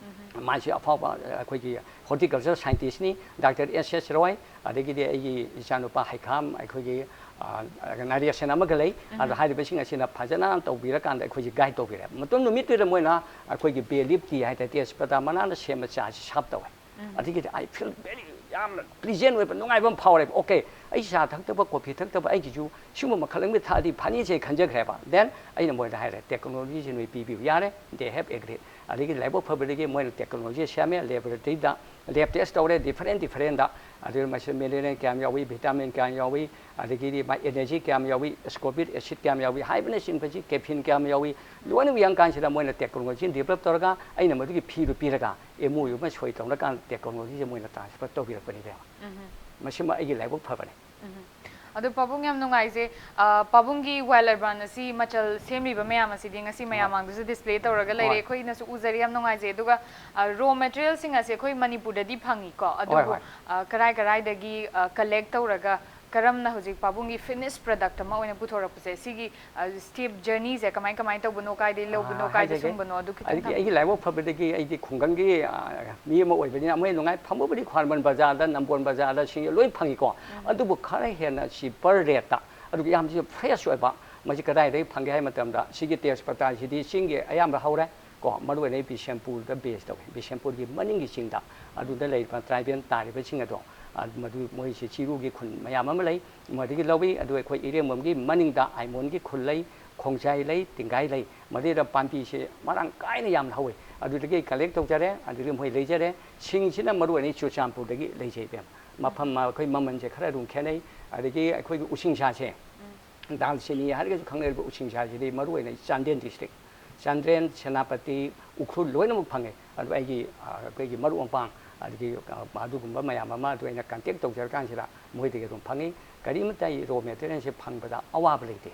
ꯃꯥꯁꯤ ꯑꯐꯥꯎꯕ ꯑꯩꯈꯣꯏꯒꯤ horticulture scientist ꯅꯤ, Doctor S S Roy, ꯑꯗꯒꯤꯗꯤ ꯑꯩꯒꯤ ꯏꯆꯥꯅꯨꯄꯥ ꯍꯩꯈꯥꯝ, ꯑꯩꯈꯣꯏꯒꯤ, ꯑ, ꯅꯥꯔꯦꯁꯟ ꯑꯃꯒ ꯂꯩ꯫ ꯑꯗꯣ ꯍꯥꯏꯔꯤꯕꯁꯤꯡ ꯑꯁꯤꯅ ꯐꯖꯅ ꯇꯧꯕꯤꯔꯀꯥꯟꯗ ꯑꯩꯈꯣꯏꯁꯤ guide ꯇꯧꯕꯤꯔꯦ꯫ ꯃꯇꯝ ꯅꯨꯃꯤꯠꯇꯨꯗ ꯃꯣꯏꯅ ꯑꯩꯈꯣꯏꯒꯤ bay leaf tea ꯍꯥꯏꯇꯥꯔꯦ, ꯇꯦꯖꯄꯇꯥ ꯃꯅꯥꯅ ꯁꯦꯝꯕ ꯆꯥꯁꯤ serve ꯇꯧꯋꯦ꯫ ꯑꯗꯒꯤꯗꯤ I feel very ꯌꯥꯝꯅ pleasant ꯑꯣꯏꯕ, ꯅꯨꯡꯉꯥꯏꯕ ꯑꯃ ꯐꯥꯎꯔꯦꯕ꯫ Okay, ꯑꯩ ꯆꯥ ꯊꯛꯇꯕ, coffee ꯊꯛꯇꯕ, ꯑꯩꯒꯤꯁꯨ ꯁꯤꯒꯨꯝꯕ ꯃꯈꯜ ꯑꯃꯒꯤ ꯊꯛꯑꯗꯤ ꯐꯅꯤꯁꯦ ꯈꯟꯖꯈ꯭ꯔꯦꯕ꯫ Then ꯑꯩꯅ ꯃꯣꯏꯗ ꯍꯥꯏꯔꯦ, "Technology ꯁꯤ ꯅꯣꯏ ꯄꯤꯕꯤꯌꯨ", ꯌꯥꯔꯦ꯫ They have agreed꯫ ꯑꯗꯒꯤ ꯂꯥꯏꯕꯛ ꯐꯕꯗꯒꯤ ꯃꯣꯏꯅ technology ꯁꯦꯝꯃꯦ, laboratory ꯗ lab test ꯇꯧꯔꯦ, different different ꯗ꯫ ꯑꯗꯨꯒ ꯃꯁꯤꯗ ꯃꯤꯅꯔꯦꯜ ꯀꯌꯥꯝ ꯌꯥꯎꯏ, ꯚꯤꯇꯥꯃꯤꯟ ꯀꯌꯥꯝ ꯌꯥꯎꯏ, ꯑꯗꯒꯤꯗꯤ ꯃꯥ ꯑꯦꯅꯔꯖꯤ ꯀꯌꯥꯝ ꯌꯥꯎꯏ, ꯑꯦꯁꯀꯣꯔꯕꯤꯛ ꯑꯦꯁꯤꯗ ꯀꯌꯥꯝ ꯌꯥꯎꯏ ꯍꯥꯏꯕꯅꯆꯤꯡꯕꯁꯤ, ꯀꯦꯐꯤꯟ ꯀꯌꯥꯝ ꯌꯥꯎꯏ, ꯂꯣꯏꯅ ꯌꯦꯡꯀꯥꯟꯁꯤꯗ ꯃꯣꯏꯅ ꯇꯦꯛꯅꯣꯂꯣꯖꯤ ꯗꯤꯕꯂꯞ ꯇꯧꯔꯒ ꯑꯩꯅ ꯃꯗꯨꯒꯤ ꯐꯤꯗꯨ ꯄꯤꯔꯒ ꯑꯦꯝ ꯑꯣ ꯌꯨ ꯑꯃ ꯁꯣꯏ ꯇꯧꯅꯀꯥꯟꯗ ꯇꯦꯛꯅꯣꯂꯣꯖꯤꯁꯦ ꯃꯣꯏꯅ ꯇ꯭ꯔꯥꯟꯁꯐꯔ ꯇꯧꯕꯤꯔꯛꯄꯅꯤꯗ꯫ ꯃꯁꯤꯃ ꯑꯩꯒꯤ ꯂꯥꯏꯕꯛ ꯐꯕꯅꯤ꯫ ꯑꯗꯣ ꯄꯥꯕꯨꯡ, ꯌꯥꯝ ꯅꯨꯡꯉꯥꯏꯖꯩ꯫ ꯑ, ꯄꯥꯕꯨꯡꯒꯤ ꯋꯥꯏꯜ ꯑꯔꯕꯥꯟ ꯑꯁꯤ ꯃꯆꯜ ꯁꯦꯝꯂꯤꯕ ꯃꯌꯥꯝ ꯑꯁꯤꯗꯤ ꯉꯁꯤ ꯃꯌꯥꯝ ꯃꯥꯡꯗꯁꯨ ꯗꯤꯁꯄ꯭ꯂꯦ ꯇꯧꯔꯒ ꯂꯩꯔꯦ꯫ ꯍꯣꯏ꯫ ꯑꯩꯈꯣꯏꯅꯁꯨ ꯎꯖꯔꯦ, ꯌꯥꯝ ꯅꯨꯡꯉꯥꯏꯖꯩ꯫ ꯑꯗꯨꯒ ꯔꯣ ꯃꯦꯇꯔꯤꯌꯦꯜꯁꯤꯡ ꯑꯁꯦ ꯑꯩꯈꯣꯏ ꯃꯅꯤꯄꯨꯔꯗꯗꯤ ꯐꯪꯉꯤꯀꯣ, ꯍꯣꯏ, ꯑꯗꯨꯕꯨ ꯍꯣꯏ꯫ ꯑ, ꯀꯔꯥꯏ ꯀꯔꯥꯏꯗꯒꯤ ꯀꯂꯦꯛ ꯇꯧꯔꯒ ꯀꯔꯝꯅ ꯍꯧꯖꯤꯛ ꯄꯥꯕꯨꯡꯒꯤ ꯐꯤꯅꯤꯁ ꯄ꯭ꯔꯗꯛ ꯑꯃ ꯑꯣꯏꯅ ꯄꯨꯊꯣꯔꯛꯄꯁꯦ, ꯁꯤꯒꯤ ꯁ꯭ꯇꯦꯞ ꯖꯔꯅꯤꯁꯦ ꯀꯃꯥꯏ ꯀꯃꯥꯏꯅ ꯇꯧꯕꯅꯣ, ꯀꯥꯏꯗꯒꯤ ꯂꯧꯕꯅꯣ, ꯑꯥ, ꯀꯥꯏꯗ ꯍꯥꯏꯖꯒꯦ꯫ ꯁꯨꯡꯕꯅꯣ, ꯑꯗꯨ ꯈꯤꯇꯪ ꯑꯩꯒꯤ, ꯊꯝꯕꯤꯌꯨ꯫ ꯑꯩꯒꯤ ꯂꯥꯏꯕꯛ ꯐꯕꯗꯒꯤ ꯑꯩꯗꯤ ꯈꯨꯡꯒꯪꯒꯤ, ꯑ, ꯃꯤ ꯑꯃ ꯑꯣꯏꯕꯅꯤꯅ ꯑꯃꯨꯛ ꯍꯦꯟꯅ ꯅꯨꯡꯉꯥꯏ꯫ ꯐꯪꯕꯕꯨꯗꯤ ꯈ꯭ꯋꯥꯏꯔꯝꯕꯟ ꯕꯖꯥꯔꯗ, ꯅꯝꯕꯣꯜ ꯕꯖꯥꯔꯗ, ꯁꯤꯡ ꯂꯣꯏ ꯐꯪꯉꯤꯀꯣ꯫ ꯑꯗꯨꯕꯨ ꯈꯔ ꯍꯦꯟꯅ ꯁꯤ ꯄꯔ ꯔꯦꯠꯇ, ꯑꯗꯨꯒ ꯌꯥꯝꯁꯨ ꯐ꯭ꯔꯦꯁ ꯑꯣꯏꯕ, ꯃꯁꯤ ꯀꯗꯥꯏꯗꯒꯤ ꯐꯪꯒꯦ ꯍꯥꯏꯕ ꯃꯇꯝꯗ, ꯁꯤꯒꯤ ꯇꯦꯖꯄꯇꯥꯁꯤꯗꯤ ꯆꯤꯡꯒꯤ ꯑꯌꯥꯝꯕ ꯍꯧꯔꯦ ꯀꯣ, ꯃꯔꯨ ꯑꯣꯏꯅ ꯑꯩ ꯕꯤꯁꯦꯝꯄꯨꯔꯗ ꯕꯦꯁ ꯇꯧꯏ꯫ ꯕꯤꯁꯦꯝꯄꯨꯔꯒꯤ ꯃꯅꯤꯡꯒꯤ ꯆꯤꯡꯗ, ꯑꯗꯨꯗ ꯂꯩꯔꯤꯕ ꯇ꯭ꯔꯥꯏꯕꯦꯜ ꯇꯥꯔꯤꯕꯁꯤꯡ ꯑꯗꯣ, ꯑ, ꯃꯗꯨ ꯃꯣꯏꯁꯤ ꯆꯤꯔꯨꯒꯤ ꯈꯨꯟ ꯃꯌꯥꯝ ꯑꯃ ꯂꯩ, ꯃꯗꯨꯗꯒꯤ ꯂꯧꯏ꯫ ꯑꯗꯨ ꯑꯩꯈꯣꯏ ꯏꯔꯦꯡꯕꯝꯒꯤ ꯃꯅꯤꯡꯗ ꯑꯥꯏꯃꯣꯟꯒꯤ ꯈꯨꯜ ꯂꯩ, ꯈꯣꯡꯖꯥꯏ ꯂꯩ, ꯇꯤꯡꯒꯥꯏ ꯂꯩ꯫ ꯃꯗꯨꯗ ꯄꯥꯝꯕꯤꯁꯦ ꯃꯔꯥꯡ ꯀꯥꯏꯅ ꯌꯥꯝꯅ ꯍꯧꯏ꯫ ꯑꯗꯨꯗꯒꯤ ꯀꯂꯦꯛ ꯇꯧꯖꯔꯦ, ꯑꯗꯨꯗꯒꯤ ꯃꯣꯏ ꯂꯩꯖꯔꯦ꯫ ꯁꯤꯡꯁꯤꯅ ꯃꯔꯨ ꯑꯣꯏꯅ ꯆꯨꯔꯆꯥꯟꯄꯨꯔꯗꯒꯤ ꯂꯩꯖꯩ, ꯏꯕꯦꯝ꯫ ꯃꯐꯝ ꯑꯩꯈꯣꯏ ꯃꯃꯜꯁꯦ ꯈꯔ ꯑꯗꯨꯝ ꯈꯦꯠꯅꯩ꯫ ꯑꯗꯒꯤ ꯑꯩꯈꯣꯏꯒꯤ ꯎꯁꯤꯡꯁꯥꯁꯦ, ꯗꯥꯜꯆꯤꯅꯤ ꯍꯥꯏꯔꯒꯁꯨ ꯈꯪꯅꯔꯤꯕ ꯎꯁꯤꯡꯁꯥꯁꯤꯗꯤ ꯃꯔꯨ ꯑꯣꯏꯅ ꯆꯥꯟꯗꯦꯜ ꯗꯤꯁꯇ꯭ꯔꯤꯛ, ꯆꯥꯟꯗꯦꯜ, ꯁꯦꯅꯥꯄꯇꯤ, ꯎꯈ꯭ꯔꯨꯜ ꯂꯣꯏꯅꯃꯛ ꯐꯪꯉꯦ꯫ ꯑꯗꯨ ꯑꯩꯒꯤ, ꯑ, ꯑꯩꯈꯣꯏꯒꯤ ꯃꯔꯨꯞ ꯃꯄꯥꯡ, ꯑꯗꯒꯤ, ꯑ, ꯑꯗꯨꯒꯨꯝꯕ ꯃꯌꯥꯝ ꯑꯃ ꯑꯗꯨ ꯑꯩꯅ ꯀꯟꯇꯦꯛ ꯇꯧꯖꯔꯀꯥꯟꯁꯤꯗ ꯃꯣꯏꯗꯒꯤ ꯑꯗꯨꯝ ꯐꯪꯉꯤ꯫ ꯀꯔꯤꯃꯠꯇ ꯑꯩ ꯔꯣ ꯃꯦꯇꯔꯤꯌꯦꯜꯁꯦ ꯐꯪꯕꯗ ꯑꯋꯥꯕ ꯂꯩꯇꯦ꯫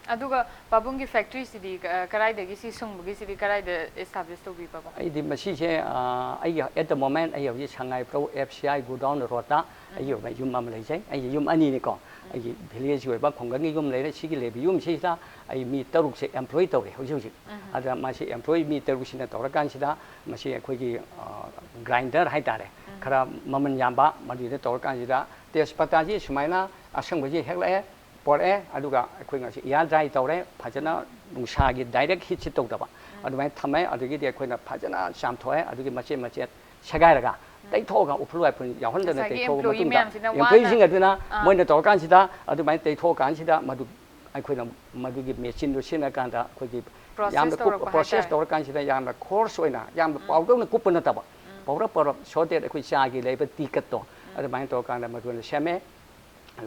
ꯑꯗꯨꯒ ꯄꯥꯕꯨꯡꯒꯤ ꯐꯦꯛꯇ꯭ꯔꯤꯁꯤꯗꯤ ꯀ-, ꯀꯔꯥꯏꯗꯒꯤ, ꯁꯤ ꯁꯨꯡꯕꯒꯤꯁꯤꯗꯤ ꯀꯔꯥꯏꯗ ꯑꯦꯁꯇꯥꯕ꯭ꯂꯤꯁ ꯇꯧꯕꯤ, ꯄꯥꯕꯨꯡ? ꯑꯩꯗꯤ ꯃꯁꯤꯁꯦ, ꯑ, ꯑꯩꯒꯤ at the moment ꯑꯩ ꯍꯧꯖꯤꯛ ꯁꯉꯥꯏꯄ꯭ꯔꯧ F C I godown ꯔꯣꯗꯇ ꯑꯩꯒꯤ ꯑꯣꯏꯕ ꯌꯨꯝ ꯑꯃ ꯂꯩꯖꯩ꯫ ꯑꯩꯒꯤ ꯌꯨꯝ ꯑꯅꯤꯅꯤꯀꯣ꯫ ꯑꯩꯒꯤ ꯚꯤꯂꯦꯖꯀꯤ ꯑꯣꯏꯕ ꯈꯨꯡꯒꯪꯒꯤ ꯌꯨꯝ ꯂꯩꯔꯦ꯫ ꯁꯤꯒꯤ ꯂꯩꯕ ꯌꯨꯝꯁꯤꯗ ꯑꯩ ꯃꯤ ꯇꯔꯨꯛꯁꯦ ꯑꯦꯝꯄ꯭ꯂꯣꯏ ꯇꯧꯔꯦ ꯍꯧꯖꯤꯛ ꯍꯧꯖꯤꯛ꯫ ꯑꯗ ꯃꯁꯤ ꯑꯦꯝꯄ꯭ꯂꯣꯏ ꯃꯤ ꯇꯔꯨꯛꯁꯤꯅ ꯇꯧꯔꯀꯥꯟꯁꯤꯗ ꯃꯁꯤ ꯑꯩꯈꯣꯏꯒꯤ, ꯑ, ꯒ꯭ꯔꯥꯏꯟꯗꯔ ꯍꯥꯏꯇꯥꯔꯦ, ꯈꯔ ꯃꯃꯜ ꯌꯥꯝꯕ, ꯃꯗꯨꯗ ꯇꯧꯔꯀꯥꯟꯁꯤꯗ ꯇꯦꯖꯄꯇꯥꯁꯤ ꯁꯨꯃꯥꯏꯅ ꯑꯁꯪꯕꯁꯤ ꯍꯦꯛꯂꯛꯑꯦ, ꯄꯣꯔꯛꯑꯦ, ꯑꯗꯨꯒ ꯑꯩꯈꯣꯏ ꯉꯁꯤ ꯏꯌꯥꯔ ꯗ꯭ꯔꯥꯏ ꯇꯧꯔꯦ, ꯐꯖꯅ ꯅꯨꯡꯁꯥꯒꯤ ꯗꯥꯏꯔꯦꯛ ꯍꯤꯠꯁꯤ ꯇꯧꯗꯕ, ꯑꯗꯨꯃꯥꯏꯅ ꯊꯝꯃꯦ꯫ ꯑꯗꯨꯗꯒꯤꯗꯤ ꯑꯩꯈꯣꯏꯅ ꯐꯖꯅ ꯆꯥꯝꯊꯣꯛꯑꯦ, ꯑꯗꯨꯒꯤ ꯃꯆꯦꯠ ꯃꯆꯦꯠ ꯁꯦꯒꯥꯏꯔꯒ ꯇꯩꯊꯣꯛꯑꯒ, ꯎꯐꯨꯜ ꯋꯥꯏꯐꯨꯜ ꯌꯥꯎꯍꯟꯗꯅ ꯉꯁꯥꯏꯒꯤ ꯇꯩꯊꯣꯛꯑ employee ꯃꯇꯨꯡꯗ, ꯃꯌꯥꯝꯁꯤꯅ ꯋꯥꯅ ꯑꯦꯝꯄ꯭ꯂꯣꯌꯤꯁꯤꯡ ꯑꯗꯨꯅ ꯑꯥ꯫ ꯃꯣꯏꯅ ꯇꯧꯔꯀꯥꯟꯁꯤꯗ, ꯑꯗꯨꯃꯥꯏꯅ ꯇꯩꯊꯣꯛꯑꯀꯥꯟꯁꯤꯗ ꯃꯗꯨ ꯑꯩꯈꯣꯏꯅ ꯃꯗꯨꯒꯤ ꯃꯦꯆꯤꯟꯗꯨ ꯁꯤꯖꯤꯟꯅꯀꯥꯟꯗ ꯑꯩꯈꯣꯏꯒꯤ Process ꯌꯥꯝꯅ ꯀꯨꯞ-, ꯇꯧꯔꯛꯄ ꯄ꯭ꯔꯣꯁꯦꯁ ꯍꯥꯏꯇꯥꯔꯦ꯫ ꯇꯧꯔꯀꯥꯟꯁꯤꯗ ꯌꯥꯝꯅ ꯀꯣꯔꯁ ꯑꯣꯏꯅ, ꯌꯥꯝꯅ ꯄꯥꯎꯗꯧꯅ ꯀꯨꯞꯄ ꯅꯠꯇꯕ, ꯄꯧꯔꯞ ꯄꯧꯔꯞ ꯁꯣ ꯗꯦꯠ ꯑꯩꯈꯣꯏ ꯆꯥꯒꯤ ꯂꯩꯕ ꯇꯤ ꯀꯠꯇꯣ, ꯑꯗꯨꯃꯥꯏꯅ ꯇꯧꯔꯀꯥꯟꯗ ꯃꯗꯨꯅ ꯁꯦꯝꯃꯦ꯫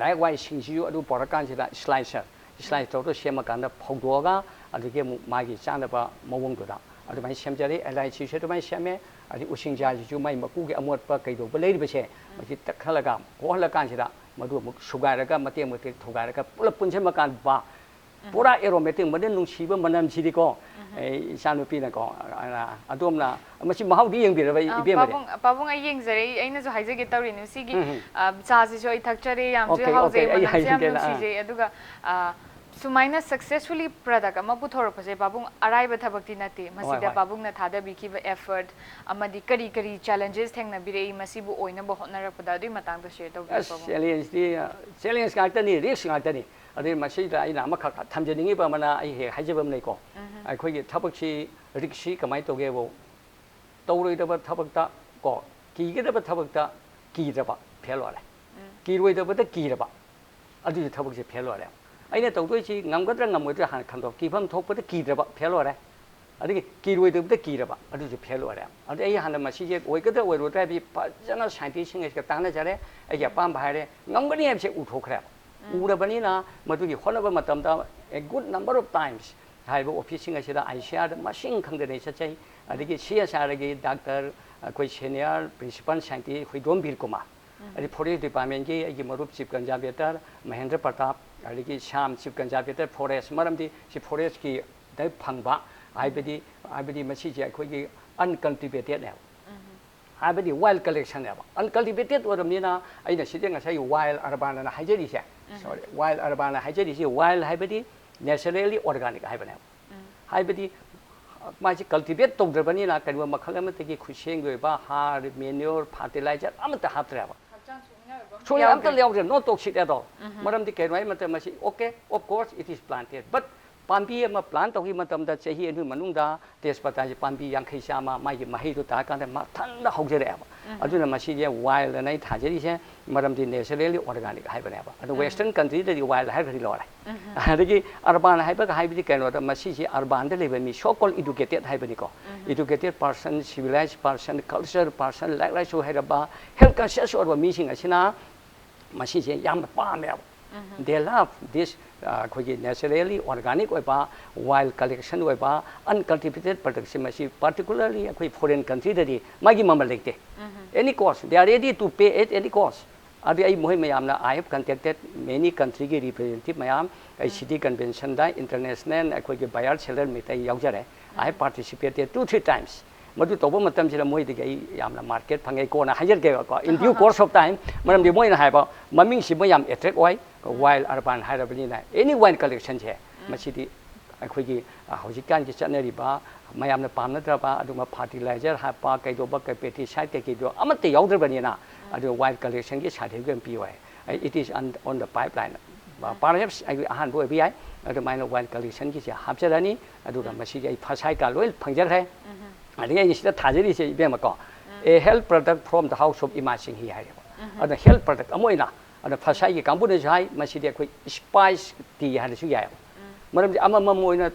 ꯂꯥꯏꯛ ꯋꯥꯏꯁ ꯁꯤꯡꯁꯤꯁꯨ ꯑꯗꯨ ꯄꯣꯔꯛꯀꯥꯟꯁꯤꯗ ꯁ꯭ꯂꯥꯏꯁꯔ, ꯁ꯭ꯂꯥꯏꯁ ꯇꯧꯔꯒ ꯁꯦꯝꯃꯀꯥꯟꯗ ꯐꯧꯗꯣꯛꯑꯒ, ꯑꯗꯒꯤ ꯑꯃꯨꯛ ꯃꯥꯒꯤ ꯆꯥꯅꯕ ꯃꯑꯣꯡꯗꯨꯗ ꯑꯗꯨꯃꯥꯏꯅ ꯁꯦꯝꯖꯔꯦ꯫ ꯑꯦꯂꯥꯏꯆꯤꯁꯨ ꯑꯗꯨꯃꯥꯏꯅ ꯁꯦꯝꯃꯦ꯫ ꯑꯗꯩ ꯎꯁꯤꯡꯖꯥꯁꯤꯁꯨ ꯃꯥꯏ ꯃꯀꯨꯒꯤ ꯑꯃꯣꯠꯄ ꯀꯩꯗꯧꯕ ꯂꯩꯔꯤꯕꯁꯦ, ꯃꯁꯤ ꯇꯛꯈꯠꯂꯒ ꯀꯣꯛꯍꯜꯂꯀꯥꯟꯁꯤꯗ ꯃꯗꯨ ꯑꯃꯨꯛ ꯁꯨꯒꯥꯏꯔꯒ, ꯃꯇꯦꯛ ꯃꯇꯦꯛ ꯊꯨꯒꯥꯏꯔꯒ ꯄꯨꯂꯞ ꯄꯨꯟꯁꯤꯟꯕ ꯀꯥꯟꯗ, ꯄꯨꯔꯥ ꯑꯦꯔꯣꯃꯦꯇꯤꯛ, ꯃꯅꯝ ꯅꯨꯡꯁꯤꯕ ꯃꯅꯝꯁꯤꯗꯤꯀꯣ, ꯑꯩ ꯏꯆꯥꯅꯨꯄꯤꯅꯀꯣ, ꯑ, ꯑꯗꯣꯝꯅ ꯃꯁꯤ ꯃꯍꯥꯎꯗꯤ ꯌꯦꯡꯕꯤꯔꯕ, ꯑ, ꯏꯕꯦꯝꯃꯗꯤ? ꯄꯥꯕꯨꯡ, ꯄꯥꯕꯨꯡ, ꯑꯩ ꯌꯦꯡꯖꯔꯦ꯫ ꯑꯩ, ꯑꯩꯅꯁꯨ ꯍꯥꯏꯖꯒꯦ ꯇꯧꯔꯤꯅꯤ꯫ ꯁꯤꯒꯤ, ꯎꯝ, ꯎꯝ꯫ ꯑ, ꯆꯥꯁꯤꯁꯨ ꯑꯩ ꯊꯛꯆꯔꯦ, ꯌꯥꯝꯁꯨ OK, ꯍꯥꯎꯖꯩ, OK, ꯑꯩ ꯃꯅꯝꯁꯨ ꯌꯥꯝ ꯍꯥꯏꯖꯒꯦ, ꯑ꯫ ꯅꯨꯡꯁꯤꯖꯩ꯫ ꯑꯗꯨꯒ, ꯑ, ꯁꯨꯃꯥꯏꯅ successfully product ꯑꯃ ꯄꯨꯊꯣꯔꯛꯄꯁꯦ, ꯄꯥꯕꯨꯡ, ꯑꯔꯥꯏꯕ ꯊꯕꯛꯇꯤ ꯅꯠꯇꯦ꯫ ꯍꯣꯏ, ꯃꯁꯤꯗ ꯍꯣꯏ꯫ ꯄꯥꯕꯨꯡꯅ ꯊꯥꯗꯕꯤꯈꯤꯕ effort ꯑꯃꯗꯤ ꯀꯔꯤ ꯀꯔꯤ challenges ꯊꯦꯡꯅꯕꯤꯔꯛꯏ ꯃꯁꯤꯕꯨ ꯑꯣꯏꯅꯕ ꯍꯣꯠꯅꯔꯛꯄꯗ, ꯑꯗꯨꯒꯤ ꯃꯇꯥꯡꯗ share ꯇꯧꯕꯤꯌꯨ, ꯑꯁ, ꯄꯥꯕꯨꯡ꯫ Challengeꯗꯤ, ꯑ, challenge ꯉꯥꯛꯇꯅꯤ, risk ꯉꯥꯛꯇꯅꯤ꯫ ꯑꯗꯩ ꯃꯁꯤꯗ ꯑꯩꯅ ꯑꯃꯈꯛ ꯊꯝꯖꯅꯤꯡꯉꯤꯕ ꯑꯃꯅ, ꯑꯩ ꯍꯦꯛ ꯍꯥꯏꯖꯕ ꯑꯃ ꯂꯩꯀꯣ꯫ ꯎꯝ꯫ ꯑꯩꯈꯣꯏꯒꯤ ꯊꯕꯛꯁꯤ riskꯁꯤ ꯀꯃꯥꯏꯅ ꯇꯧꯒꯦꯕꯨ, ꯇꯧꯔꯣꯏꯗꯕ ꯊꯕꯛꯇ ꯀꯣ, ꯀꯤꯒꯗꯕ ꯊꯕꯛꯇ ꯀꯤꯗ꯭ꯔꯕ, ꯐꯦꯜ ꯑꯣꯏꯔꯦ꯫ ꯎꯝ꯫ ꯀꯤꯔꯣꯏꯗꯕꯗ ꯀꯤꯔꯕ, ꯑꯗꯨꯒꯤ ꯊꯕꯛꯁꯦ ꯐꯦꯜ ꯑꯣꯏꯔꯦ꯫ ꯑꯩꯅ ꯇꯧꯗꯣꯏꯁꯤ ꯉꯝꯒꯗ꯭ꯔꯥ ꯉꯝꯃꯣꯏꯗ꯭ꯔꯥ ꯍꯥꯟꯅ ꯈꯟꯗꯣꯛ꯫ ꯀꯤꯐꯝ ꯊꯣꯛꯄꯗ ꯀꯤꯗ꯭ꯔꯕ, ꯐꯦꯜ ꯑꯣꯏꯔꯦ꯫ ꯑꯗꯒꯤ ꯀꯤꯔꯣꯏꯗꯕꯗ ꯀꯤꯔꯕ, ꯑꯗꯨꯁꯨ ꯐꯦꯜ ꯑꯣꯏꯔꯦ꯫ ꯑꯗꯩ ꯑꯩ ꯍꯥꯟꯅ ꯃꯁꯤꯁꯦ ꯑꯣꯏꯒꯗ꯭ꯔꯥ ꯑꯣꯏꯔꯣꯏꯗ꯭ꯔꯥ ꯍꯥꯏꯕꯗꯤ ꯐꯖꯅ ꯁꯥꯏꯟꯇꯤꯁꯁꯤꯡ ꯑꯁꯤꯒ ꯇꯥꯟꯅꯖꯔꯦ꯫ ꯑꯩꯒꯤ ꯑꯄꯥꯝꯕ ꯍꯥꯏꯔꯦ, ꯉꯝꯒꯅꯤ ꯍꯥꯏꯕꯁꯦ ꯎꯊꯣꯛꯈ꯭ꯔꯦꯕ꯫ ꯎꯔꯕꯅꯤꯅ ꯃꯗꯨꯒꯤ ꯍꯣꯠꯅꯕ ꯃꯇꯝꯗ a good number of times ꯍꯥꯏꯔꯤꯕ ꯑꯣꯐꯤꯁꯁꯤꯡ ꯑꯁꯤꯗ ICRꯗ ꯃꯁꯤꯡ ꯈꯪꯗꯅ ꯑꯩ ꯆꯠꯆꯩ꯫ ꯑꯗꯒꯤ CSRꯒꯤ ꯗꯥꯛꯇꯔ, ꯑꯩꯈꯣꯏ senior principal scientist ꯍꯨꯏꯗ꯭ꯔꯣꯝ ꯕꯤꯔ ꯀꯨꯃꯥꯔ, ꯑꯗꯩ forest departmentꯀꯤ ꯑꯩꯒꯤ ꯃꯔꯨꯞ chief conservator ꯃꯍꯦꯟꯗ꯭ꯔ ꯄ꯭ꯔꯇꯥꯞ, ꯑꯗꯒꯤ ꯁ꯭ꯌꯥꯝ chief conservator forest, ꯃꯔꯝꯗꯤ ꯁꯤ forestꯀꯤꯗ ꯐꯪꯕ, ꯍꯥꯏꯕꯗꯤ, ꯍꯥꯏꯕꯗꯤ ꯃꯁꯤꯁꯦ ꯑꯩꯈꯣꯏꯒꯤ uncultivatedꯅꯦꯕ꯫ ꯍꯥꯏꯕꯗꯤ wild collectionꯅꯦꯕ꯫ Uncultivated ꯑꯣꯏꯔꯕꯅꯤꯅ ꯑꯩꯅ ꯁꯤꯗ ꯉꯁꯥꯏ wild urbanꯑꯅ ꯍꯥꯏꯖꯔꯤꯁꯦ, sorry, wild urbanꯑꯅ ꯍꯥꯏꯖꯔꯤꯁꯦ, wild ꯍꯥꯏꯕꯗꯤ naturally organic ꯍꯥꯏꯕꯅꯦꯕ꯫ ꯍꯥꯏꯕꯗꯤ ꯃꯥꯁꯤ cultivate ꯇꯧꯗ꯭ꯔꯕꯅꯤꯅ ꯀꯔꯤꯒꯨꯝꯕ ꯃꯈꯜ ꯑꯃꯠꯇꯒꯤ ꯈꯨꯠꯁꯦꯝꯒꯤ ꯑꯣꯏꯕ ꯍꯥꯔ, manure, fertilizer ꯑꯃꯠꯇ ꯍꯥꯞꯇ꯭ꯔꯦꯕ꯫ ꯁꯣꯏ ꯑꯝꯇ ꯌꯥꯎꯗ꯭ꯔꯦ꯫ Yawdre, no toxic at all꯫ ꯃꯔꯝꯗꯤ ꯀꯩꯅꯣ ꯍꯥꯏ ꯃꯇꯝꯗ ꯃꯁꯤ, okay, of course it is planted, but ꯄꯥꯝꯕꯤ ꯑꯃ ꯄ꯭ꯂꯥꯟ ꯇꯧꯈꯤꯕ ꯃꯇꯝꯗ ꯆꯍꯤ ꯑꯅꯤ ꯃꯅꯨꯡꯗ ꯇꯦꯖꯄꯇꯥꯁꯦ ꯄꯥꯝꯕꯤ ꯌꯥꯡꯈꯩ ꯆꯥꯝꯃ ꯃꯥꯒꯤ ꯃꯍꯩꯗꯨ ꯇꯥꯔꯀꯥꯟꯗ ꯃꯊꯟꯇ ꯍꯧꯖꯔꯛꯑꯦꯕ꯫ ꯑꯗꯨꯅ ꯃꯁꯤꯁꯦ ꯋꯥꯏꯜꯗꯅ ꯑꯩ ꯊꯥꯖꯔꯤꯁꯦ, ꯃꯔꯝꯗꯤ naturally organic ꯍꯥꯏꯕꯅꯦꯕ꯫ ꯑꯗꯣ western countryꯗꯗꯤ wild ꯍꯥꯏꯔꯒꯗꯤ ꯂꯣꯏꯔꯦ꯫ ꯑꯗꯒꯤ urban ꯍꯥꯏꯕꯒ ꯍꯥꯏꯕꯗꯤ ꯀꯩꯅꯣꯗ, ꯃꯁꯤꯁꯦ urbanꯗ ꯂꯩꯕ ꯃꯤ, so called educated ꯍꯥꯏꯕꯅꯤꯀꯣ, educated person, civilized person, culture person, ꯂꯥꯏꯔꯤꯛ ꯂꯥꯏꯁꯨ ꯍꯩꯔꯕ, health conscious ꯑꯣꯏꯔꯕ ꯃꯤꯁꯤꯡ ꯑꯁꯤꯅ ꯃꯁꯤꯁꯦ ꯌꯥꯝꯅ ꯄꯥꯝꯃꯦꯕ꯫ They love this, ꯑ, ꯑꯩꯈꯣꯏꯒꯤ naturally organic ꯑꯣꯏꯕ, wild collection ꯑꯣꯏꯕ, uncultivated productꯁꯦ, ꯃꯁꯤ particularly ꯑꯩꯈꯣꯏ foreign countryꯗꯗꯤ ꯃꯥꯒꯤ ꯃꯃꯜ ꯂꯩꯇꯦ꯫ Any cost, they are ready to pay at any cost. ꯑꯗꯨ ꯑꯩ ꯃꯈꯣꯏ ꯃꯌꯥꯝꯅ, I have contacted many countryꯒꯤ representative ꯃꯌꯥꯝ, ꯑꯩ city conventionꯗ international ꯑꯩꯈꯣꯏꯒꯤ buyer seller meet ꯑꯩ ꯌꯥꯎꯖꯔꯦ꯫ I have participated two three times. ꯃꯗꯨ ꯇꯧꯕ ꯃꯇꯝꯁꯤꯗ ꯃꯣꯏꯗꯒꯤ ꯑꯩ ꯌꯥꯝꯅ market ꯐꯪꯉꯦ, ꯀꯣꯟꯅ ꯍꯥꯏꯖꯔꯛꯀꯦꯕꯀꯣ, in due course of time, ꯃꯔꯝꯗꯤ ꯃꯣꯏꯅ ꯍꯥꯏꯕ ꯃꯃꯤꯡꯁꯤ ꯃꯣꯏ ꯌꯥꯝ attract ꯑꯣꯏ, wild urban ꯍꯥꯏꯔꯕꯅꯤꯅ, any wine collectionꯁꯦ, ꯃꯁꯤꯗꯤ ꯑꯩꯈꯣꯏꯒꯤ, ꯑ, ꯍꯧꯖꯤꯛꯀꯥꯟꯒꯤ ꯆꯠꯅꯔꯤꯕ ꯃꯌꯥꯝꯅ ꯄꯥꯝꯅꯗ꯭ꯔꯕ ꯑꯗꯨꯒꯨꯝꯕ fertilizer ꯍꯥꯞꯄ, ꯀꯩꯗꯧꯕ, ꯀꯩ pesticide ꯀꯩꯀꯩꯗꯣ ꯑꯃꯠꯇ ꯌꯥꯎꯗ꯭ꯔꯕꯅꯤꯅ, ꯑꯗꯨ wild collectionꯒꯤ certificate ꯑꯃ ꯄꯤꯌꯨ ꯍꯥꯏ꯫ It is on, on the pipeline. Perhaps ꯑꯩꯒꯤ ꯑꯍꯥꯟꯕ ꯑꯣꯏꯕ ꯌꯥꯏ꯫ ꯑꯗꯨꯃꯥꯏꯅ wild collectionꯒꯤꯁꯦ ꯍꯥꯞꯆꯔꯅꯤ꯫ ꯑꯗꯨꯒ ꯃꯁꯤꯒꯤ ꯑꯩ ꯐꯁꯥꯏꯀꯥ ꯂꯣꯏ ꯐꯪꯖꯈ꯭ꯔꯦ꯫ ꯑꯗꯒꯤ ꯑꯩꯅ ꯁꯤꯗ ꯊꯥꯖꯔꯤꯁꯦ, ꯏꯕꯦꯝꯃꯀꯣ, "A health product from the house of ꯏꯃꯥ ꯆꯤꯡꯍꯤ" ꯍꯥꯏꯔꯦꯕ꯫ ꯑꯗꯨꯅ health product ꯑꯃ ꯑꯣꯏꯅ, ꯑꯗ ꯐꯁꯥꯏꯒꯤ ꯀꯥꯡꯕꯨꯅꯁꯨ ꯍꯥꯏ, ꯃꯁꯤꯗꯤ ꯑꯩꯈꯣꯏ spice tea ꯍꯥꯏꯔꯁꯨ ꯌꯥꯏꯑꯕ꯫ ꯃꯔꯝꯗꯤ ꯑꯃꯃꯝ ꯑꯣꯏꯅ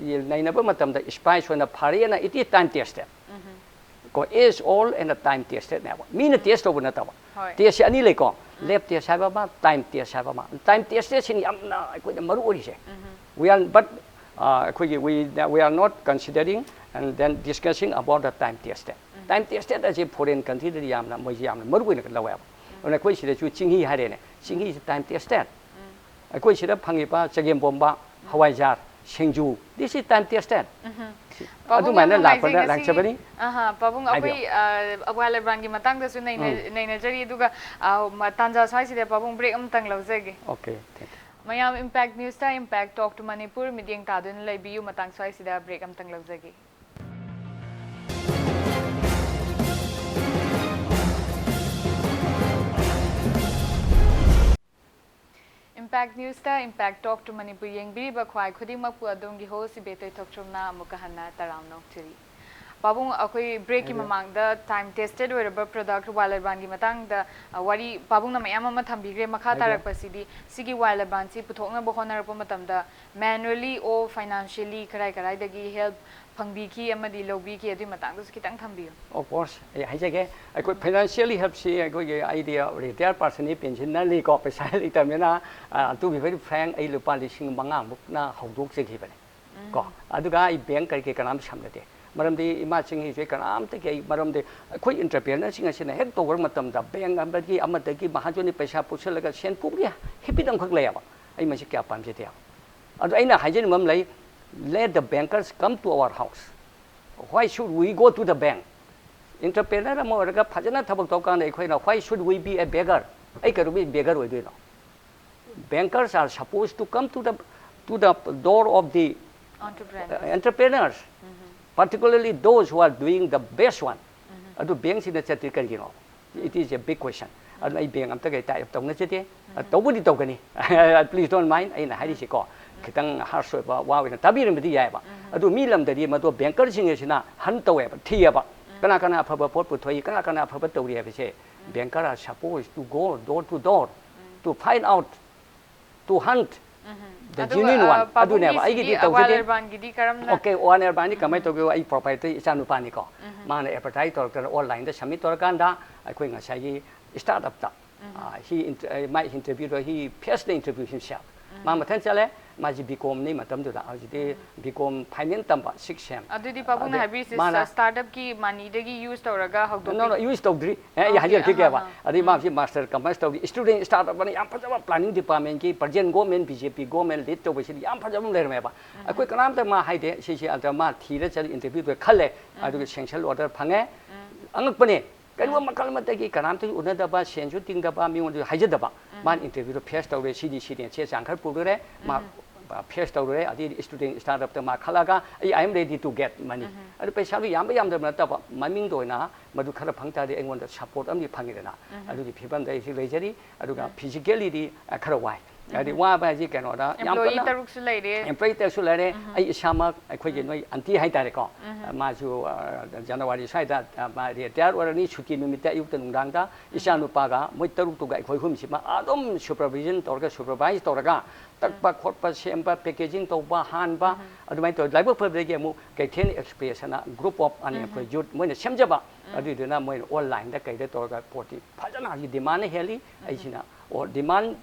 ꯅꯩꯅꯕ ꯃꯇꯝꯗ spice ꯑꯣꯏꯅ ꯐꯔꯦꯅ, it is time tested. ꯀꯣ, age old and time testedꯅꯦꯕ꯫ ꯃꯤꯅ test ꯇꯧꯕ ꯅꯠꯇꯕ꯫ ꯍꯣꯏ꯫ Testꯁꯦ ꯑꯅꯤ ꯂꯩꯀꯣ꯫ Lab test ꯍꯥꯏꯕ ꯑꯃ, time test ꯍꯥꯏꯕ ꯑꯃ꯫ Time testꯁꯤꯅꯤ ꯌꯥꯝꯅ ꯑꯩꯈꯣꯏꯗ ꯃꯔꯨ ꯑꯣꯏꯔꯤꯁꯦ꯫ We are, but, ꯑ, ꯑꯩꯈꯣꯏꯒꯤ, we, we are not considering and then discussing about the time tested. Time tested ꯑꯁꯤ foreign countryꯗꯗꯤ ꯌꯥꯝꯅ, ꯃꯣꯏꯁꯤ ꯌꯥꯝꯅ ꯃꯔꯨ ꯑꯣꯏꯅ ꯂꯧꯋꯦꯕ꯫ ꯑꯗꯨꯅ ꯑꯩꯈꯣꯏ ꯁꯤꯗꯁꯨ ꯆꯤꯡꯍꯤ ꯍꯥꯏꯔꯦꯅꯦ꯫ ꯆꯤꯡꯍꯤꯁꯤ time tested꯫ ꯑꯩꯈꯣꯏ ꯁꯤꯗ ꯐꯪꯉꯤꯕ ꯆꯒꯦꯝꯄꯣꯝꯕ, ꯍꯋꯥꯏꯖꯥꯔ, ꯁꯤꯡꯖꯨ, this is time tested꯫ ꯄꯥꯕꯨꯡ, ꯑꯗꯨꯃꯥꯏꯅ ꯌꯥꯝ ꯅꯨꯡꯉꯥꯏꯖꯩ ꯂꯥꯛꯄꯅ ꯉꯁꯤꯒꯤ꯫ ꯂꯥꯛꯆꯕꯅꯤ꯫ ꯑꯍꯥ, ꯄꯥꯕꯨꯡ, ꯑꯩꯈꯣꯏ, ꯍꯥꯏꯕꯤꯌꯨ꯫ ꯑ, ꯑꯋꯥꯏ ꯑꯔꯕꯥꯟꯒꯤ ꯃꯇꯥꯡꯗꯁꯨ ꯅꯩꯅ-, ꯎꯝ꯫ ꯅꯩꯅꯖꯔꯤ, ꯑꯗꯨꯒ, ꯑ, ꯃ-, ꯇꯥꯟꯖꯥ ꯁ꯭ꯋꯥꯏꯁꯤꯗ ꯄꯥꯕꯨꯡ break ꯑꯃꯇꯪ ꯂꯧꯖꯒꯦ꯫ Okay, thank you. ꯃꯌꯥꯝ Impact Newsꯇ Impact Talk to Manipur ꯃꯤꯠꯌꯦꯡ ꯇꯥꯗꯨꯅ ꯂꯩꯕꯤꯌꯨ꯫ ꯃꯇꯥꯡ ꯁ꯭ꯋꯥꯏꯁꯤꯗ break ꯑꯃꯇꯪ ꯂꯧꯖꯒꯦ꯫ Impact Newsꯇ Impact Talk to Manipur ꯌꯦꯡꯕꯤꯔꯤꯕ ꯈ꯭ꯋꯥꯏ ꯈꯨꯗꯤꯡꯃꯛꯄꯨ ꯑꯗꯣꯝꯒꯤ host ꯏꯕꯦꯇꯣꯏ ꯊꯣꯛꯆꯣꯝꯅ ꯑꯃꯨꯛꯀ ꯍꯟꯅ ꯇꯔꯥꯝꯅ ꯑꯣꯛꯆꯔꯤ꯫ ꯄꯥꯕꯨꯡ, ꯑꯩꯈꯣꯏ breakꯀꯤ ꯃꯃꯥꯡꯗ time tested ꯑꯣꯏꯔꯕ product wild herbandꯒꯤ ꯃꯇꯥꯡꯗ, ꯑ, ꯋꯥꯔꯤ ꯄꯥꯕꯨꯡꯅ ꯃꯌꯥꯝ ꯑꯃ ꯊꯝꯕꯤꯈ꯭ꯔꯦ꯫ ꯃꯈꯥ ꯇꯥꯔꯛꯄꯁꯤꯗꯤ ꯁꯤꯒꯤ wild herbandꯁꯤ ꯄꯨꯊꯣꯛꯅꯕ ꯍꯣꯠꯅꯔꯛꯄ ꯃꯇꯝꯗ manually or financially ꯀꯔꯥꯏ ꯀꯔꯥꯏꯗꯒꯤ help ꯐꯪꯕꯤꯈꯤ ꯑꯃꯗꯤ ꯂꯧꯕꯤꯈꯤ, ꯑꯗꯨꯒꯤ ꯃꯇꯥꯡꯗꯁꯨ ꯈꯤꯇꯪ ꯊꯝꯕꯤꯌꯨ꯫ Of course, ꯑꯩ ꯍꯥꯏꯖꯒꯦ, ꯑꯩꯈꯣꯏ financially helpꯁꯤ ꯑꯩꯈꯣꯏꯒꯤ, ꯑꯩꯗꯤ retired personꯅꯤ, pensionerꯅꯤꯀꯣ, ꯄꯩꯁꯥ ꯂꯩꯇꯕꯅꯤꯅ, ꯑ, to be very frank, ꯑꯩ ꯂꯨꯄꯥ ꯂꯤꯁꯤꯡ ꯃꯉꯥꯃꯨꯛꯅ ꯍꯧꯗꯣꯛꯆꯈꯤꯕꯅꯤ ꯀꯣ꯫ ꯑꯗꯨꯒ ꯑꯩ bank ꯀꯔꯤ ꯀꯔꯤ ꯀꯅꯥꯝ ꯁꯝꯅꯗꯦ꯫ ꯃꯔꯝꯗꯤ ꯏꯃꯥꯁꯤꯡꯒꯤꯁꯦ ꯀꯅꯥꯝꯇꯒꯤ ꯑꯩ, ꯃꯔꯝꯗꯤ ꯑꯩꯈꯣꯏ entrepreneurꯁꯤꯡ ꯑꯁꯤꯅ ꯍꯦꯛ ꯇꯧꯕ ꯃꯇꯝꯗ bank ꯑꯃꯗꯒꯤ ꯑꯃꯗꯒꯤ ꯃꯍꯥꯖꯣꯟꯒꯤ ꯄꯩꯁꯥ ꯄꯨꯁꯤꯜꯂꯒ ꯁꯦꯟ ꯄꯨꯕꯒꯤ habit ꯑꯃꯈꯛ ꯂꯩꯌꯦꯕ꯫ ꯑꯩ ꯃꯁꯤ ꯀꯌꯥ ꯄꯥꯝꯖꯗꯦꯕ꯫ ꯑꯗꯣ ꯑꯩꯅ ꯍꯥꯏꯖꯅꯤꯡꯕ ꯑꯃ ꯂꯩ, let the bankers come to our house. Why should we go to the bank? Entrepreneur ꯑꯃ ꯑꯣꯏꯔꯒ ꯐꯖꯅ ꯊꯕꯛ ꯇꯧꯔꯀꯥꯟꯗ ꯑꯩꯈꯣꯏꯅ why should we be a beggar? ꯑꯩ ꯀꯩꯗꯧꯕꯒꯤ beggar ꯑꯣꯏꯗꯣꯏꯅꯣ? Bankers are supposed to come to the, to the door of the Entrepreneurs. entrepreneurs, particularly those who are doing the best one. ꯑꯗꯨ bankꯁꯤꯡꯅ ꯆꯠꯇ꯭ꯔꯤ ꯀꯔꯤꯒꯤꯅꯣ? It is a big question. ꯑꯗꯨꯅ ꯑꯩ bank ꯑꯝꯇꯒ tie up ꯇꯧꯅꯖꯗꯦ꯫ ꯑ, ꯇꯧꯕꯨꯗꯤ ꯇꯧꯒꯅꯤ꯫ Please don't mind ꯑꯩꯅ ꯍꯥꯏꯔꯤꯁꯤꯀꯣ꯫ ꯈꯤꯇꯪ harsh ꯑꯣꯏꯕ ꯋꯥ ꯑꯣꯏꯅ ꯇꯥꯕꯤꯔꯝꯕꯗꯤ ꯌꯥꯏꯑꯕ꯫ ꯑꯗꯨ ꯃꯤ ꯂꯝꯗꯗꯤ ꯃꯗꯨ bankerꯁꯤꯡ ꯑꯁꯤꯅ hunt ꯇꯧꯋꯦꯕ, ꯊꯤꯌꯦꯕ꯫ ꯀꯅꯥ ꯀꯅꯥ ꯑꯐꯕ ꯄꯣꯠ ꯄꯨꯊꯣꯛꯏ, ꯀꯅꯥ ꯀꯅꯥ ꯑꯐꯕ ꯇꯧꯔꯤ ꯍꯥꯏꯕꯁꯦ꯫ Banker are supposed to go door to door to find out, to hunt the ꯑꯗꯨꯒ, genuine ꯑ, one. ꯑꯗꯨꯅꯦꯕ ꯄꯥꯕꯨꯡꯒꯤꯁꯤꯗꯤ ꯑꯩꯒꯤꯗꯤ ꯑꯋꯥꯜ ꯇꯧꯖꯗꯦ꯫ ꯑꯔꯕꯥꯟꯒꯤꯗꯤ ꯀꯔꯝꯅ Okay, ꯑꯋꯥꯜ ꯑꯔꯕꯥꯟꯗꯤ ꯀꯃꯥꯏꯅ ꯇꯧꯒꯦ? ꯑꯩ proprietor ꯏꯆꯥꯅꯨꯄꯥꯅꯤꯀꯣ꯫ ꯃꯥꯅ advertise ꯇꯧꯔꯛꯇꯅ onlineꯗ submit ꯇꯧꯔꯀꯥꯟꯗ ꯑꯩꯈꯣꯏ ꯉꯁꯥꯏꯒꯤ startupꯇ, ꯑ, he int-, ꯑ, ꯃꯥꯏ interviewꯗꯣ he faced the interview himself. ꯃꯥ ꯃꯊꯟ ꯆꯠꯂꯦ꯫ ꯃꯥꯁꯤ B.Com ꯅꯤ ꯃꯇꯝꯗꯨꯗ, ꯍꯧꯖꯤꯛꯇꯤ B.Com final ꯇꯝꯕ, six sem꯫ ꯑꯗꯨꯗꯤ ꯄꯥꯕꯨꯡꯅ ꯑꯗꯩ ꯍꯥꯏꯕꯤꯔꯤꯁꯤ ꯃꯥꯅ startupꯀꯤ moneyꯗꯒꯤ use ꯇꯧꯔꯒ ꯍꯧꯗꯣꯛꯄꯤ? No, no, use ꯇꯧꯗ꯭ꯔꯤ꯫ ꯑꯦ, ꯑꯩ Okay, ꯍꯥꯏꯖꯔꯛꯈꯤꯒꯦꯕ꯫ ꯑꯍꯥ, ꯑꯍꯥ. ꯑꯗꯩ ꯃꯥꯁꯤ master commerce ꯇꯧꯔꯤ, student startup ꯑꯅ ꯌꯥꯝ ꯐꯖꯕ planning departmentꯀꯤ present government, BJP government lead ꯇꯧꯕꯁꯤꯗꯤ ꯌꯥꯝ ꯐꯖꯕ ꯑꯃ ꯂꯩꯔꯝꯃꯦꯕ꯫ ꯑꯩꯈꯣꯏ ꯀꯅꯥꯝꯇ ꯃꯥ ꯍꯥꯏꯗꯦ, ꯁꯤꯁꯤ ꯑꯗ ꯃꯥ ꯊꯤꯔ ꯆꯠꯂ interviewꯗ ꯈꯜꯂꯦ, ꯑꯗꯨꯒ sanction order ꯐꯪꯉꯦ꯫ ꯑꯉꯛꯄꯅꯦ, ꯀꯔꯤꯒꯨꯝꯕ ꯃꯈꯜ ꯑꯃꯠꯇꯒꯤ ꯀꯅꯥꯝꯇ ꯎꯅꯗꯕ, ꯁꯦꯟꯁꯨ ꯇꯤꯡꯗꯕ, ꯃꯤꯉꯣꯟꯗꯁꯨ ꯍꯥꯏꯖꯗꯕ, ꯃꯥꯅ interviewꯗ face ꯇꯧꯔꯦ, ꯁꯤꯗꯤ ꯁꯤꯅꯦ, ꯆꯦ ꯆꯥꯡ ꯈꯔ ꯄꯨꯔꯨꯔꯦ, ꯃꯥ face ꯇꯧꯔꯨꯔꯦ, ꯑꯗꯩꯗꯤ student startupꯇ ꯃꯥ ꯈꯜꯂꯒ ꯑꯩ I am ready to get money꯫ ꯑꯗꯨ ꯄꯩꯁꯥꯗꯨ ꯌꯥꯝꯕ ꯌꯥꯝꯗꯕ ꯅꯠꯇꯕ, ꯃꯃꯤꯡꯗ ꯑꯣꯏꯅ ꯃꯗꯨ ꯈꯔ ꯐꯪ ꯇꯥꯔꯗꯤ ꯑꯩꯉꯣꯟꯗ support ꯑꯃꯗꯤ ꯐꯪꯉꯤꯗꯅ꯫ ꯑꯗꯨꯒꯤ ꯐꯤꯕꯝꯗ ꯑꯩꯁꯨ ꯂꯩꯖꯔꯤ꯫ ꯑꯗꯨꯒ physicallyꯗꯤ, ꯑ, ꯈꯔ ꯋꯥꯏ꯫ ꯍꯥꯏꯗꯤ ꯋꯥꯕ ꯍꯥꯏꯁꯤ ꯀꯩꯅꯣꯗ ꯌꯥꯝ ꯑꯦꯝꯄ꯭ꯂꯣꯌꯤ ꯀꯟꯅ ꯇꯔꯨꯛꯁꯨ ꯂꯩꯔꯦ꯫ ꯑꯦꯝꯄ꯭ꯂꯣꯌꯤ ꯇꯔꯨꯛꯁꯨ ꯂꯩꯔꯦ꯫ ꯑꯩ ꯏꯁꯥꯃꯛ ꯑꯩꯈꯣꯏꯒꯤ ꯅꯣꯏ ꯑꯟꯇꯤ ꯍꯥꯏꯇꯥꯔꯦꯀꯣ, ꯃꯥꯁꯨ ꯑ, ꯖꯅꯋꯥꯔꯤ ꯁ꯭ꯋꯥꯏꯗ ꯑ, ꯃꯥ ꯔꯤꯇꯥꯌꯔ ꯑꯣꯏꯔꯅꯤ, ꯁꯨꯇꯤ ꯅꯨꯃꯤꯠꯇ ꯑꯌꯨꯛꯇ ꯅꯨꯡꯗꯥꯡꯗ ꯏꯆꯥ ꯅꯨꯄꯥꯒ ꯃꯣꯏ ꯇꯔꯨꯛꯇꯨꯒ ꯑꯩꯈꯣꯏ ꯑꯍꯨꯝꯁꯤꯃ ꯑꯗꯨꯝ ꯁꯨꯄꯔꯚꯤꯖꯟ ꯇꯧꯔꯒ, ꯁꯨꯄꯔꯚꯥꯏꯁ ꯇꯧꯔꯒ ꯇꯛꯄ ꯈꯣꯠꯄ, ꯁꯦꯝꯕ, ꯄꯦꯀꯦꯖꯤꯡ ꯇꯧꯕ, ꯍꯥꯟꯕ, ꯑꯗꯨꯃꯥꯏꯅ ꯇꯧꯔ ꯂꯥꯏꯕꯛ ꯐꯕꯗꯒꯤ ꯑꯃꯨꯛ ꯀꯩꯊꯦꯜ ꯑꯦꯛꯁꯄ꯭ꯔꯦꯁ ꯑꯅ group of unemployed youth ꯃꯣꯏꯅ ꯁꯦꯝꯖꯕ, ꯑꯗꯨꯏꯗꯨꯅ ꯃꯣꯏꯅ ꯑꯣꯟꯂꯥꯏꯟꯗ ꯀꯩꯗ ꯇꯧꯔꯒ ꯄꯣꯠꯇꯤ ꯐꯖꯅ ꯍꯧꯖꯤꯛ ꯗꯤꯃꯥꯟꯅ ꯍꯦꯜꯂꯤ꯫ ꯑꯩꯁꯤꯅ ꯑꯣ ꯗꯤꯃꯥꯟ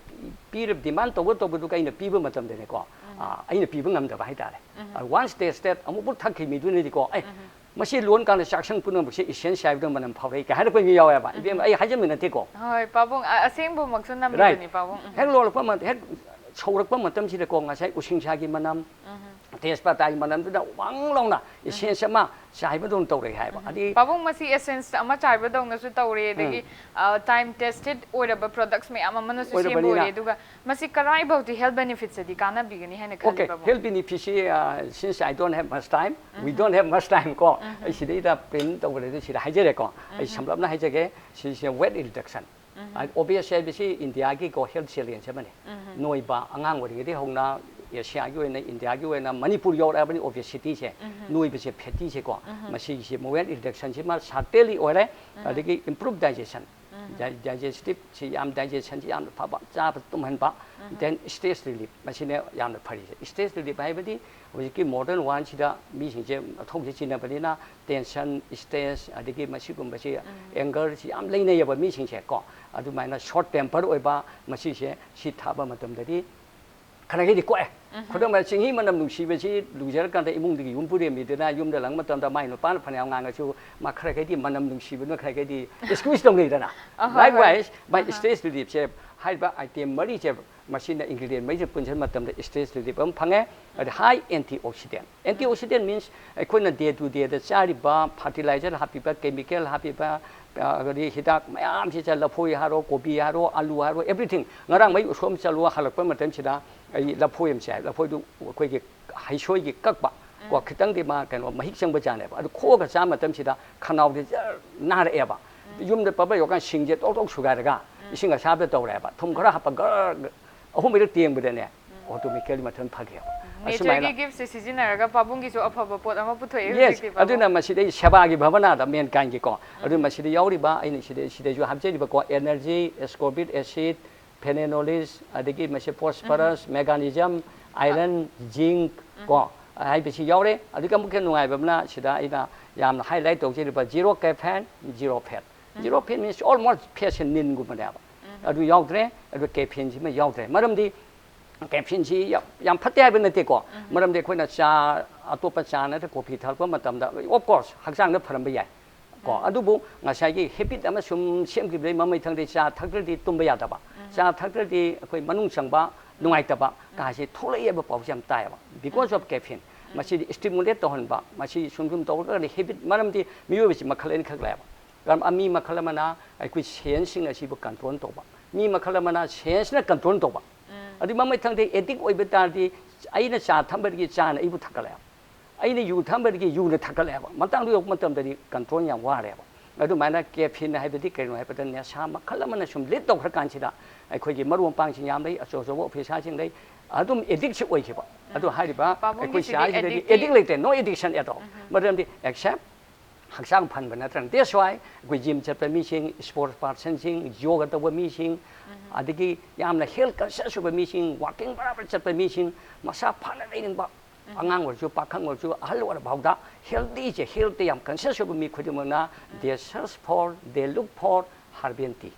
ꯄꯤꯔ ꯗꯤꯃꯥꯟ ꯇꯧꯕ ꯇꯧꯕꯗꯨꯒ ꯑꯩꯅ ꯄꯤꯕ ꯃꯇꯝꯗꯅꯦꯀꯣ, ꯑ, ꯑꯩꯅ ꯄꯤꯕ ꯉꯝꯗꯕ ꯍꯥꯏꯇꯥꯔꯦ꯫ ꯋꯥꯟꯁ ꯇꯦꯁꯇꯦꯠ ꯑꯃꯨꯛꯐꯥꯎ ꯊꯛꯈꯤ ꯃꯤꯗꯨꯅꯗꯤꯀꯣ, ꯑꯦ ꯃꯁꯤ ꯂꯣꯟ ꯀꯥꯟꯗ ꯆꯥꯛꯁꯪ ꯄꯨꯝꯅꯃꯛꯁꯦ ꯏꯁꯦꯟꯁ ꯍꯥꯏꯕꯗ ꯃꯅꯝ ꯐꯥꯎꯔꯛꯏ ꯀꯥꯏ ꯍꯥꯏꯔꯛꯄ ꯃꯤ ꯌꯥꯎꯋꯦꯕ꯫ ꯏꯕꯦꯝ, ꯑꯩ ꯍꯥꯏꯖꯟꯕ ꯅꯠꯇꯦꯀꯣ꯫ ꯍꯣꯏ ꯄꯥꯕꯨꯡ, ꯑ- ꯑꯁꯦꯡꯕꯃꯛꯁꯨ ꯔꯥꯏꯠ꯫ ꯅꯝꯃꯤꯕꯅꯤ ꯄꯥꯕꯨꯡ꯫ ꯎꯝ꯫ ꯍꯦꯛ ꯂꯣꯜꯂꯛꯄ ꯃ- ꯍꯦꯛ ꯁꯧꯔꯛꯄ ꯃꯇꯝꯁꯤꯗꯀꯣ, ꯉꯁꯥꯏ ꯎꯁꯤꯡꯁꯥꯒꯤ ꯃꯅꯝ, ꯇꯦꯖꯄꯇꯥꯒꯤ ꯃꯅꯝꯗꯨꯅ ꯋꯥꯡ ꯂꯥꯎꯅ ꯏꯁꯦꯟꯁ ꯑꯃ ꯆꯥꯏꯕꯗꯧꯅ ꯇꯧꯔꯛꯑꯦ ꯍꯥꯏꯕ꯫ ꯑꯗꯒꯤ ꯄꯥꯕꯨꯡ, ꯃꯁꯤ ꯑꯦꯁꯦꯟꯁ ꯑꯃ ꯆꯥꯏꯕꯗꯧꯅꯁꯨ ꯇꯧꯔꯦ, ꯑꯗꯒꯤ ꯇꯥꯏꯝ ꯇꯦꯁꯇꯦꯠ ꯑꯣꯏꯔꯕ ꯄ꯭ꯔꯗꯛꯁ ꯃꯌꯥꯝ ꯑꯃꯅꯁꯨ ꯑꯣꯏꯔꯕꯅꯤꯅ ꯁꯦꯝꯗꯣꯔꯦ, ꯑꯗꯨꯒ ꯃꯁꯤ ꯀꯔꯥꯏꯐꯥꯎꯗꯤ ꯍꯦꯜꯊ ꯕꯦꯅꯤꯐꯤꯠꯁ ꯑꯗꯤ ꯀꯥꯟꯅꯕꯤꯒꯅꯤ ꯍꯥꯏꯅ ꯈꯜꯂꯤ Okay, ꯄꯥꯕꯨꯡ? Health benefits ꯁꯤ, uh, since I don't have much time, we don't have much time ꯀꯣ, ꯑꯩ ꯁꯤꯗꯩꯗ ꯄ꯭ꯔꯤꯟ ꯇꯧꯕꯗꯗꯤ ꯁꯤꯗ ꯍꯥꯏꯖꯔꯦꯀꯣ꯫ ꯑꯩ ꯁꯝꯂꯞꯅ ꯍꯥꯏꯖꯒꯦ, ꯁꯤꯁꯤꯅ ꯋꯦꯠ ꯔꯤꯗꯛꯁꯟ꯫ ꯑꯣꯕꯦꯁ ꯍꯥꯏꯕꯁꯤ ꯏꯟꯗꯤꯌꯥꯒꯤꯀꯣ ꯍꯦꯜꯊ ꯆꯦꯂꯦꯟꯖ ꯑꯃꯅꯤ꯫ ꯅꯣꯏꯕ ꯑꯉꯥꯡ ꯑꯣꯏꯔꯤꯉꯩꯗꯒꯤ ꯍꯧꯅ ꯑꯦꯁꯤꯌꯥꯒꯤ ꯑꯣꯏꯅ, ꯏꯟꯗꯤꯌꯥꯒꯤ ꯑꯣꯏꯅ, ꯃꯅꯤꯄꯨꯔ ꯌꯧꯔꯛꯑꯕꯅꯤ ꯑꯣꯕꯦꯁꯤꯇꯤꯁꯦ꯫ ꯅꯣꯏꯕꯁꯦ, ꯐꯦꯇꯤꯁꯦꯀꯣ, ꯃꯁꯤꯒꯤꯁꯤ ꯋꯦꯠ ꯔꯤꯗꯛꯁꯟꯁꯤꯃ ꯁꯥꯔꯇꯦꯟꯂꯤ ꯑꯣꯏꯔꯦ꯫ ꯑꯗꯒꯤ ꯏꯝꯄ꯭ꯔꯨꯞ ꯗꯥꯏꯖꯦꯁꯟ, ꯗꯥꯏꯖꯦꯁꯇꯤꯞꯁꯤ ꯌꯥꯝ, ꯗꯥꯏꯖꯦꯁꯟꯁꯤ ꯌꯥꯝꯅ ꯐꯕ, ꯆꯥꯕ ꯇꯨꯝꯍꯟꯕ, ꯗꯦꯟ ꯁ꯭ꯇ꯭ꯔꯦꯁ ꯔꯤꯂꯤꯐ, ꯃꯁꯤꯅ ꯌꯥꯝꯅ ꯐꯔꯤꯁꯦ꯫ ꯁ꯭ꯇ꯭ꯔꯦꯁ ꯔꯤꯂꯤꯐ ꯍꯥꯏꯕꯗꯤ ꯍꯧꯖꯤꯛꯀꯤ ꯃꯣꯗꯔꯟ ꯋꯥꯔꯜꯁꯤꯗ ꯃꯤꯁꯤꯡꯁꯦ ꯃꯊꯧꯁꯦ ꯆꯤꯟꯅꯕꯅꯤꯅ ꯇꯦꯟꯁꯟ, ꯁ꯭ꯇ꯭ꯔꯦꯁ, ꯑꯗꯒꯤ ꯃꯁꯤꯒꯨꯝꯕꯁꯤ, ꯑꯦꯡꯒꯔꯁꯤ ꯌꯥꯝ ꯂꯩꯅꯩꯌꯦꯕ ꯃꯤꯁꯤꯡꯁꯦ ꯀꯣ꯫ ꯑꯗꯨꯃꯥꯏꯅ ꯁꯣꯔꯠ ꯇꯦꯝꯄꯔ ꯑꯣꯏꯕ, ꯃꯁꯤꯁꯦ ꯁꯤ ꯊꯛꯄ ꯃꯇꯝꯗꯗꯤ ꯈꯔ ꯈꯩꯗꯤ ꯀꯣꯛꯑꯦ꯫ ꯈꯨꯗꯝ ꯑꯣꯏꯅ, ꯆꯤꯡꯍꯤ ꯃꯅꯝ ꯅꯨꯡꯁꯤꯕꯁꯤ ꯂꯨꯖꯔꯀꯥꯟꯗ ꯏꯃꯨꯡꯗꯒꯤ ꯌꯨꯝꯕꯨꯔꯦꯝꯕꯤꯗꯨꯅ ꯌꯨꯝꯗ ꯂꯪꯕ ꯃꯇꯝꯗ ꯃꯥꯏ ꯅꯨꯄꯥꯅ ꯐꯅꯌꯥꯝ ꯉꯥꯡꯉꯁꯨ, ꯃꯥ ꯈꯔ ꯈꯩꯗꯤ ꯃꯅꯝ ꯅꯨꯡꯁꯤꯕꯗꯨꯅ ꯈꯔ ꯈꯩꯗꯤ ꯑꯦꯛꯁꯀ꯭ꯌꯨꯁ ꯇꯧꯅꯩꯗꯅ꯫ ꯑꯍꯣꯏ, ꯍꯣꯏ꯫ Likewise, ꯃꯥꯏ ꯁ꯭ꯇ꯭ꯔꯦꯁ ꯔꯤꯂꯤꯐꯁꯦ, ꯍꯥꯏꯔꯤꯕ ꯑꯥꯏꯇꯦꯝ ꯃꯔꯤꯁꯦ, ꯃꯁꯤꯅ ꯏꯟꯒ꯭ꯔꯤꯗꯤꯌꯦꯟ ꯃꯔꯤꯁꯦ ꯄꯨꯟꯁꯤꯟꯕ ꯃꯇꯝꯗ ꯁ꯭ꯇ꯭ꯔꯦꯁ ꯔꯤꯂꯤꯐ ꯑꯃ ꯐꯪꯉꯦ꯫ ꯑꯗ ꯍꯥꯏ antioxidant. Antioxidant means ꯑꯩꯈꯣꯏꯅ ꯗꯦ ꯇꯨ ꯗꯦꯗ ꯆꯥꯔꯤꯕ ꯐꯔꯇꯤꯂꯥꯏꯖꯔ ꯍꯥꯞꯄꯤꯕ, ꯀꯦꯃꯤꯀꯦꯜ ꯍꯥꯞꯄꯤꯕ, ꯑ, ꯑꯗꯒꯤ ꯍꯤꯗꯥꯛ ꯃꯌꯥꯝꯁꯤ ꯆꯥ-, ꯂꯐꯣꯏ ꯍꯥꯏꯔꯣ, ꯀꯣꯕꯤ ꯍꯥꯏꯔꯣ, ꯑꯂꯨ ꯍꯥꯏꯔꯣ, ꯑꯦꯕ꯭ꯔꯤꯊꯤꯡ꯫ ꯉꯔꯥꯡ ꯃꯩ ꯎꯁꯣꯝ ꯆꯠꯂꯨ ꯍꯜꯂꯛꯄ ꯃꯇꯝꯁꯤꯗ ꯑꯩ ꯂꯐꯣꯏ ꯑꯃ ꯆꯥꯏ꯫ ꯂꯐꯣꯏꯗꯨ ꯑꯩꯈꯣꯏꯒꯤ ꯍꯩꯁꯣꯏꯒꯤ ꯀꯛꯄ ꯀꯣ, ꯈꯤꯇꯪꯗꯤ ꯃꯥ ꯀꯩꯅꯣ ꯃꯍꯤꯛ ꯆꯪꯕ ꯖꯥꯠꯅꯦꯕ꯫ ꯑꯗꯨ ꯈꯣꯛꯑꯒ ꯆꯥꯕ ꯃꯇꯝꯁꯤꯗ ꯈꯅꯥꯎꯗꯤ ꯖꯔ ꯅꯥꯔꯛꯑꯦꯕ꯫ ꯌꯨꯝꯗ ꯄꯕ ꯌꯧꯔꯀꯥꯟꯗ ꯁꯤꯡꯁꯦ ꯇꯣꯛ ꯇꯣꯛ ꯁꯨꯒꯥꯏꯔꯒ ꯏꯁꯤꯡ ꯑꯁꯥꯕꯗ ꯇꯧꯔꯦꯕ꯫ ꯊꯨꯝ ꯈꯔ ꯍꯥꯞꯄ ꯒꯔ ꯑꯍꯨꯝ ꯃꯔꯤꯔꯛ ꯇꯦꯡꯕꯗꯅꯦ, ꯑꯣꯇꯣꯃꯦꯇꯤꯀꯦꯜꯂꯤ ꯃꯊꯟ ꯐꯈ꯭ꯔꯦꯕ꯫ ꯑꯁꯨꯃꯥꯏꯅ ꯅꯦꯆꯔꯒꯤ ꯒꯤꯐꯁꯦ ꯁꯤꯖꯤꯟꯅꯔꯒ ꯄꯥꯕꯨꯡꯒꯤꯁꯨ ꯑꯐꯕ ꯄꯣꯠ ꯑꯃ ꯄꯨꯊꯣꯛꯑꯦ ꯌꯦꯁ, ꯍꯧꯖꯤꯛꯇꯤ ꯄꯥꯕꯨꯡ꯫ ꯑꯗꯨꯅ ꯃꯁꯤꯗꯩ ꯁꯦꯕꯥꯒꯤ ꯚꯕꯅꯥꯗ ꯃꯦꯟꯀꯥꯏꯟꯒꯤꯀꯣ, ꯑꯗꯨ ꯃꯁꯤꯗ ꯌꯥꯎꯔꯤꯕ ꯑꯩꯅ ꯁꯤꯗꯩ ꯁꯤꯗꯩꯁꯨ ꯍꯥꯞꯆꯔꯤꯕꯀꯣ, ꯑꯦꯅꯔꯖꯤ ꯑꯦꯁꯀꯣꯔꯕꯤꯛ ꯑꯦꯁꯤꯠ, ꯐꯦꯅꯦꯅꯣꯂꯤꯁ, ꯑꯗꯒꯤ ꯃꯁꯤ ꯐꯣꯁꯐꯔꯁ, ꯃꯦꯒꯥꯅꯤꯖꯝ, ꯑꯥꯏꯔꯟ, ꯖꯤꯡꯛ ꯀꯣ, ꯍꯥꯏꯕꯁꯤ ꯌꯥꯎꯔꯦ꯫ ꯑꯗꯨꯒ ꯑꯃꯨꯛꯀ ꯅꯨꯡꯉꯥꯏꯕ ꯑꯃꯅ ꯁꯤꯗ ꯑꯩꯅ ꯌꯥꯝꯅ ꯍꯥꯏꯂꯥꯏꯠ ꯇꯧꯖꯔꯤꯕ zero caffeine, zero fat. Zero fat means almost ꯐꯦꯠꯁꯦ ꯅꯤꯟꯒꯨꯝꯕꯅꯦꯕ꯫ ꯑꯗꯨ ꯌꯥꯎꯗ꯭ꯔꯦ, ꯑꯗꯨ ꯀꯦꯐꯤꯟꯁꯤꯃ ꯌꯥꯎꯗ꯭ꯔꯦ꯫ ꯃꯔꯝꯗꯤ ꯀꯦꯐꯤꯟꯁꯤ ꯌꯥꯝ ꯌꯥꯝ ꯐꯠꯇꯦ ꯍꯥꯏꯕ ꯅꯠꯇꯦꯀꯣ꯫ ꯃꯔꯝꯗꯤ ꯑꯩꯈꯣꯏꯅ ꯆꯥ, ꯑꯇꯣꯞꯄ ꯆꯥ ꯅꯠꯇ꯭ꯔ ꯀꯣꯐꯤ ꯊꯛꯂꯛꯄ ꯃꯇꯝꯗ, ꯑꯣꯐ ꯀꯣꯔꯁ, ꯍꯛꯆꯥꯡꯗ ꯐꯔꯝꯕ ꯌꯥꯏ ꯀꯣ꯫ ꯑꯗꯨꯕꯨ ꯉꯁꯥꯏꯒꯤ ꯍꯦꯕꯤꯠ ꯑꯃ ꯁꯨꯝ ꯁꯦꯝꯈꯤꯕꯗꯩ ꯃꯃꯩꯊꯪꯗꯩ ꯆꯥ ꯊꯛꯇ꯭ꯔꯗꯤ ꯇꯨꯝꯕ ꯌꯥꯗꯕ, ꯆꯥ ꯊꯛꯇ꯭ꯔꯗꯤ ꯑꯩꯈꯣꯏ ꯃꯅꯨꯡ ꯆꯪꯕ ꯅꯨꯡꯉꯥꯏꯇꯕ ꯀꯥꯁꯤ ꯊꯣꯛꯂꯛꯑꯦꯕ ꯄꯥꯎꯁꯦ ꯌꯥꯝ ꯇꯥꯏꯌꯦꯕ, because of caffeine꯫ ꯃꯁꯤꯗꯤ ꯁ꯭ꯇꯤꯃꯨꯂꯦꯠ ꯇꯧꯍꯟꯕ, ꯃꯁꯤ ꯁꯨꯝ ꯁꯨꯝ ꯇꯧꯔꯒꯗꯤ ꯍꯦꯕꯤꯠ, ꯃꯔꯝꯗꯤ ꯃꯤꯑꯣꯏꯕꯁꯤ ꯃꯈꯜ ꯑꯅꯤꯈꯛ ꯂꯩꯌꯦꯕ꯫ ꯀꯔꯝ-, ꯃꯤ ꯃꯈꯜ ꯑꯃꯅ ꯑꯩꯈꯣꯏ ꯁꯦꯟꯁꯁꯤꯡ ꯑꯁꯤꯕꯨ ꯀꯟꯇ꯭ꯔꯣꯜ ꯇꯧꯕ, ꯃꯤ ꯃꯈꯜ ꯑꯃꯅ ꯁꯦꯟꯁꯅ ꯀꯟꯇ꯭ꯔꯣꯜ ꯇꯧꯕ꯫ ꯑꯗꯨ ꯃꯃꯩꯊꯪꯗ ꯑꯦꯗꯤꯛ ꯑꯣꯏꯕ ꯇꯥꯔꯗꯤ, ꯑꯩꯅ ꯆꯥ ꯊꯛꯑꯝꯕꯗꯒꯤ ꯆꯥꯅ ꯑꯩꯕꯨ ꯊꯛꯀꯠꯂꯛꯑꯦꯕ, ꯑꯩꯅ ꯌꯨ ꯊꯛꯑꯝꯕꯗꯒꯤ ꯌꯨꯅ ꯊꯛꯀꯠꯂꯛꯑꯦꯕ꯫ ꯃꯇꯥꯡꯗꯨ ꯌꯧꯔꯛꯄ ꯃꯇꯝꯗꯗꯤ ꯀꯟꯇ꯭ꯔꯣꯜ ꯌꯥꯝ ꯋꯥꯔꯦꯕ꯫ ꯑꯗꯨꯃꯥꯏꯅ ꯀꯦꯐꯤꯟ ꯍꯥꯏꯕꯗꯤ ꯀꯩꯅꯣ ꯍꯥꯏꯕꯗ, ꯅꯦꯁꯥ ꯃꯈꯜ ꯑꯃꯅ ꯁꯨꯝ ꯂꯤꯠ ꯇꯧꯈ꯭ꯔꯀꯥꯟꯁꯤꯗ, ꯑꯩꯈꯣꯏꯒꯤ ꯃꯔꯨꯞ ꯃꯄꯥꯡꯁꯤꯡ ꯌꯥꯝ ꯂꯩ, ꯑꯆꯧ ꯑꯆꯧꯕ ꯑꯣꯐꯤꯁꯥꯔꯁꯤꯡ ꯂꯩ, ꯑꯗꯨꯝ ꯑꯦꯗꯤꯛꯁꯤ ꯑꯣꯏꯈꯤꯕ꯫ ꯑꯗꯨ ꯍꯥꯏꯔꯤꯕ ꯑꯩꯈꯣꯏ ꯄꯥꯕꯨꯡꯒꯤꯁꯤꯗꯤ ꯆꯥꯁꯤꯗꯗꯤ ꯑꯦꯗꯤꯛꯇꯤ ꯑꯦꯗꯤꯛ ꯂꯩꯇ꯭ꯔꯦ, no addiction at all꯫ ꯃꯔꯝꯗꯤ ꯑꯦꯛꯁꯦꯞ ꯍꯛꯆꯥꯡ ꯐꯍꯟꯕ ꯅꯠꯇ꯭ꯔꯒ, that's why ꯑꯩꯈꯣꯏ ꯖꯤꯝ ꯆꯠꯄ ꯃꯤꯁꯤꯡ, ꯁ꯭ꯄꯣꯔꯠꯁ ꯄꯥꯔꯁꯟꯁꯤꯡ, ꯌꯣꯒ ꯇꯧꯕ ꯃꯤꯁꯤꯡ, ꯑꯗꯒꯤ ꯌꯥꯝꯅ ꯍꯦꯜꯊ ꯀꯟꯁꯤꯌꯁ ꯑꯣꯏꯕ ꯃꯤꯁꯤꯡ, ꯋꯥꯀꯤꯡ ꯕꯔꯥꯕꯔ ꯆꯠꯄ ꯃꯤꯁꯤꯡ, ꯃꯁꯥ ꯐꯅ ꯂꯩꯅꯤꯡꯕ, ꯑꯉꯥꯡ ꯑꯣꯏꯔꯁꯨ, ꯄꯥꯈꯪ ꯑꯣꯏꯔꯁꯨ, ꯑꯍꯜ ꯑꯣꯏꯔꯐꯥꯎꯗ ꯍꯦꯜꯗꯤꯁꯦ, ꯍꯦꯜꯊꯇ ꯌꯥꯝ ꯀꯟꯁꯤꯌꯁ ꯑꯣꯏꯕ ꯃꯤ ꯈꯨꯗꯤꯡꯃꯛꯅ they search for, they look for herbal tea꯫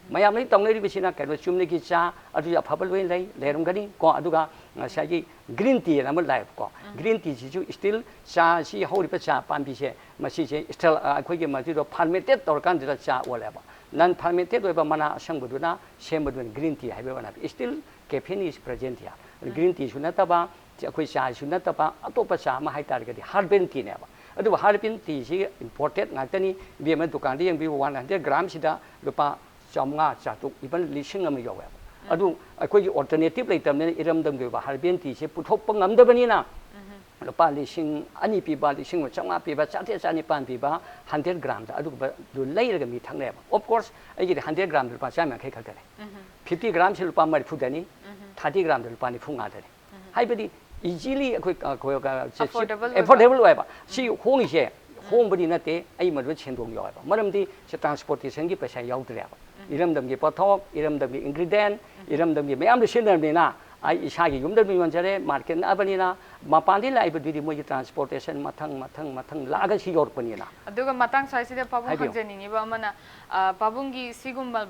ꯃꯌꯥꯝꯅ ꯇꯧꯅꯔꯤꯕꯁꯤꯅ ꯀꯩꯅꯣ, ꯆꯨꯝꯅꯒꯤ ꯆꯥ, ꯑꯗꯨꯁꯨ ꯑꯐꯕ ꯂꯣꯏꯅ ꯂꯩ, ꯂꯩꯔꯝꯒꯅꯤ ꯀꯣ꯫ ꯑꯗꯨꯒ ꯉꯁꯥꯏꯒꯤ ꯒ꯭ꯔꯤꯟ ꯇꯤ ꯑꯅ ꯑꯃ ꯂꯥꯛꯑꯦꯕꯀꯣ꯫ ꯒ꯭ꯔꯤꯟ ꯇꯤꯁꯤꯁꯨ ꯏꯁꯇꯤꯜ ꯆꯥꯁꯤ ꯍꯧꯔꯤꯕ ꯆꯥ ꯄꯥꯝꯕꯤꯁꯦ, ꯃꯁꯤꯁꯦ ꯏꯁꯇꯤꯜ, ꯑ, ꯑꯩꯈꯣꯏꯒꯤ ꯃꯗꯨꯗꯣ ꯐꯥꯔꯃꯦꯟꯇꯦꯠ ꯇꯧꯔꯀꯥꯟꯗꯨꯗ ꯆꯥ ꯑꯣꯜꯂꯦꯕ꯫ ꯅꯟ ꯐꯥꯔꯃꯦꯟꯇꯦꯠ ꯑꯣꯏꯕ ꯃꯅꯥ ꯑꯁꯪꯕꯗꯨꯅ ꯁꯦꯝꯕꯗꯨꯅ ꯒ꯭ꯔꯤꯟ ꯇꯤ ꯍꯥꯏꯕ ꯑꯣꯏꯅ ꯏꯁꯇꯤꯜ ꯀꯦꯐꯤꯟ ꯏꯁ ꯄ꯭ꯔꯦꯖꯦꯟ ꯍꯤꯌꯥꯔ꯫ ꯒ꯭ꯔꯤꯟ ꯇꯤꯁꯨ ꯅꯠꯇꯕ, ꯑꯩꯈꯣꯏ ꯆꯥꯁꯨ ꯅꯠꯇꯕ, ꯑꯇꯣꯞꯄ ꯆꯥ ꯑꯃ ꯍꯥꯏ ꯇꯥꯔꯒꯗꯤ ꯍꯥꯔꯕꯦꯜ ꯇꯤꯅꯦꯕ꯫ ꯑꯗꯨꯕꯨ ꯍꯥꯔꯕꯦꯜ ꯇꯤꯁꯤ ꯏꯝꯄꯣꯔꯇꯦꯠ ꯉꯥꯛꯇꯅꯤ꯫ ꯏꯕꯦꯝꯃ ꯗꯨꯀꯥꯟꯗ ꯌꯦꯡꯕꯤꯌꯨ, ꯋꯥꯟ ꯍꯟꯗ꯭ꯔꯦꯠ ꯒ꯭ꯔꯥꯝꯁꯤꯗ ꯂꯨꯄꯥ ꯆꯥꯝꯃꯉꯥ, ꯆꯥꯇ꯭ꯔꯨꯛ, ꯏꯚꯟ ꯂꯤꯁꯤꯡ ꯑꯃ ꯌꯧꯋꯦꯕ꯫ ꯑꯗꯨ ꯑꯩꯈꯣꯏꯒꯤ ꯑꯣꯜꯇꯔꯅꯦꯇꯤꯞ ꯂꯩꯇꯕꯅꯤꯅ, ꯏꯔꯝꯗꯝꯒꯤ ꯑꯣꯏꯕ ꯍꯥꯔꯕꯦꯜ ꯇꯤꯁꯦ ꯄꯨꯊꯣꯛꯄ ꯉꯝꯗꯕꯅꯤꯅ, ꯂꯨꯄꯥ ꯂꯤꯁꯤꯡ ꯑꯅꯤ ꯄꯤꯕ, ꯂꯤꯁꯤꯡ ꯑꯃ ꯆꯥꯝꯃꯉꯥ ꯄꯤꯕ, ꯆꯥꯇ꯭ꯔꯦꯠ ꯆꯥꯅꯤꯄꯥꯟ ꯄꯤꯕ ꯍꯟꯗ꯭ꯔꯦꯠ ꯒ꯭ꯔꯥꯝꯗ ꯑꯗꯨꯒꯨꯝꯕꯗꯨ ꯂꯩꯔꯒ ꯃꯤ ꯊꯛꯅꯩꯕ꯫ ꯑꯣꯐ ꯀꯣꯔꯁ, ꯑꯩꯒꯤꯗꯤ ꯍꯟꯗ꯭ꯔꯦꯠ ꯒ꯭ꯔꯥꯝꯗ ꯂꯨꯄꯥ ꯆꯥꯝꯃ ꯌꯥꯡꯈꯩ ꯈꯛꯇꯅꯦ꯫ ꯐꯤꯐꯇꯤ ꯒ꯭ꯔꯥꯝꯁꯤ ꯂꯨꯄꯥ ꯃꯔꯤꯐꯨꯗꯅꯤ꯫ ꯊꯥꯔꯇꯤ ꯒ꯭ꯔꯥꯝꯗ ꯂꯨꯄꯥ ꯅꯤꯐꯨ ꯃꯉꯥꯗꯅꯤ꯫ ꯍꯥꯏꯕꯗꯤ ꯏꯖꯤꯂꯤ ꯑꯩꯈꯣꯏ ꯑꯩꯈꯣꯏ Affordable ꯑꯣꯏꯕ꯫ ꯑꯦꯐꯣꯔꯗꯦꯕꯜ ꯑꯣꯏꯕ꯫ ꯁꯤ ꯍꯣꯡꯉꯤꯁꯦ ꯍꯣꯡꯕꯗꯤ ꯅꯠꯇꯦ, ꯑꯩ ꯃꯗꯨꯗ ꯁꯦꯟꯗꯣꯡ ꯌꯥꯎꯋꯦꯕ꯫ ꯃꯔꯝꯗꯤ ꯁꯤ ꯇ꯭ꯔꯥꯟꯁꯄꯣꯔꯇꯦꯁꯟꯒꯤ ꯄꯩꯁꯥ ꯌꯥꯎꯗ꯭ꯔꯦꯕ꯫ ꯏꯔꯝꯗꯝꯒꯤ ꯄꯣꯠꯊꯣꯛ, ꯏꯔꯝꯗꯝꯒꯤ ꯏꯟꯒ꯭ꯔꯤꯗꯤꯌꯦꯟ, ꯏꯔꯝꯗꯝꯒꯤ ꯃꯌꯥꯝꯗꯣ ꯁꯤꯖꯤꯟꯅꯔꯕꯅꯤꯅ ꯑꯩ ꯏꯁꯥꯒꯤ ꯌꯨꯝꯗ ꯑꯗꯨꯝ ꯌꯣꯟꯖꯔꯦ, ꯃꯥꯔꯀꯦꯠ ꯅꯛꯑꯕꯅꯤꯅ꯫ ꯃꯄꯥꯟꯗꯒꯤ ꯂꯥꯛꯏꯕꯗꯨꯗꯤ ꯃꯣꯏꯒꯤ ꯇ꯭ꯔꯥꯟꯁꯄꯣꯔꯇꯦꯁꯟ ꯃꯊꯪ ꯃꯊꯪ ꯃꯊꯪ ꯂꯥꯛꯑꯒ ꯁꯤ ꯌꯧꯔꯛꯄꯅꯤꯅ꯫ ꯑꯗꯨꯒ ꯃꯇꯥꯡ ꯁ꯭ꯋꯥꯏꯁꯤꯗ ꯄꯥꯕꯨꯡ ꯍꯥꯏꯕꯤꯌꯨ꯫ ꯍꯪꯖꯅꯤꯡꯉꯤꯕ ꯑꯃꯅ, ꯑ, ꯄꯥꯕꯨꯡꯒꯤ ꯁꯤꯒꯨꯝꯕ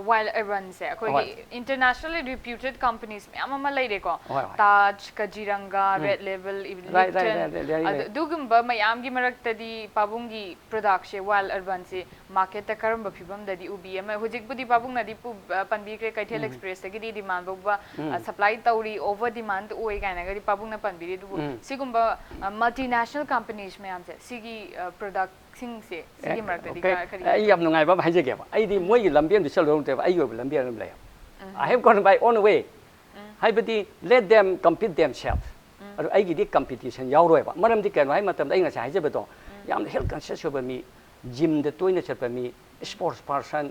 ꯋꯥꯏꯜ ꯑꯔꯕꯟꯁꯦ ꯑꯩꯈꯣꯏꯒꯤ ꯍꯣꯏ꯫ ꯏꯟꯇꯔꯅꯦꯁꯅꯦꯜꯂꯤ ꯔꯤꯄ꯭ꯌꯨꯇꯦꯠ ꯀꯝꯄꯅꯤꯁ ꯃꯌꯥꯝ ꯑꯃ ꯂꯩꯔꯦꯀꯣ꯫ ꯍꯣꯏ, ꯍꯣꯏ꯫ Taj, Kaziranga, red label, Right, right, Lipton, right, right, right, right꯫ ꯑꯗꯨꯒꯨꯝꯕ ꯃꯌꯥꯝꯒꯤ ꯃꯔꯛꯇꯗꯤ ꯄꯥꯕꯨꯡꯒꯤ ꯄ꯭ꯔꯗꯛꯁꯦ, ꯋꯥꯏꯜ ꯑꯔꯕꯟꯁꯦ ꯃꯥꯔꯀꯦꯠꯇ ꯀꯔꯝꯕ ꯐꯤꯕꯝꯗꯗꯤ ꯎꯕꯤ? ꯑꯃ ꯍꯧꯖꯤꯛꯄꯨꯗꯤ ꯄꯥꯕꯨꯡꯅꯗꯤ ꯄꯨ-, ꯑ, ꯄꯟꯕꯤꯈ꯭ꯔꯦ, ꯀꯩꯊꯦꯜ ꯑꯦꯛꯁꯄ꯭ꯔꯦꯁꯇꯒꯤꯗꯤ ꯗꯤꯃꯥꯟ ꯐꯥꯎꯕ, ꯑ, ꯁꯄ꯭ꯂꯥꯏ ꯇꯧꯔꯤ, ꯑꯣꯚꯔ ꯗꯤꯃꯥꯟ ꯑꯣꯏ ꯀꯥꯏꯅꯒꯗꯤ ꯄꯥꯕꯨꯡꯅ ꯄꯟꯕꯤꯔꯤ꯫ ꯑꯗꯨꯕꯨ ꯎꯝ꯫ ꯁꯤꯒꯨꯝꯕ, ꯑ, ꯃꯜꯇꯤꯅꯦꯁꯅꯦꯜ ꯀꯝꯄꯅꯤꯁ ꯃꯌꯥꯝꯁꯦ, ꯁꯤꯒꯤ, ꯑ, ꯄ꯭ꯔꯗꯛꯁꯤꯡꯁꯦ, ꯁꯤꯒꯤ ꯃꯔꯛꯇꯗꯤ Okay꯫ ꯀ-, ꯀꯔꯤ ꯑꯩ ꯌꯥꯝ ꯅꯨꯡꯉꯥꯏꯕ ꯑꯃ ꯍꯥꯏꯖꯒꯦꯕ꯫ ꯑꯩꯗꯤ ꯃꯣꯏꯒꯤ ꯂꯝꯕꯤ ꯑꯃꯗ ꯆꯠꯂꯨꯕ ꯅꯠꯇꯦꯕ, ꯑꯩꯒꯤ ꯑꯣꯏꯕ ꯂꯝꯕꯤ ꯑꯃ ꯂꯩꯌꯦꯕ꯫ I have gone my own way꯫ ꯍꯥꯏꯕꯗꯤ let them compete themselves꯫ ꯑꯗꯨ ꯑꯩꯒꯤꯗꯤ ꯀꯝꯄꯤꯇꯤꯁꯟ ꯌꯥꯎꯔꯣꯏꯕ꯫ ꯃꯔꯝꯗꯤ ꯀꯩꯅꯣ ꯍꯥꯏꯕ ꯃꯇꯝꯗ ꯑꯩ ꯉꯁꯥꯏ ꯍꯥꯏꯖꯕꯗꯣ, ꯌꯥꯝꯅ ꯍꯦꯜꯊ ꯀꯟꯁꯤꯌꯁ ꯑꯣꯏꯕ ꯃꯤ, ꯖꯤꯝꯗ ꯇꯣꯏꯅ ꯆꯠꯄ ꯃꯤ, ꯏꯁꯄꯣꯔꯠꯁ ꯄꯥꯔꯁꯟ,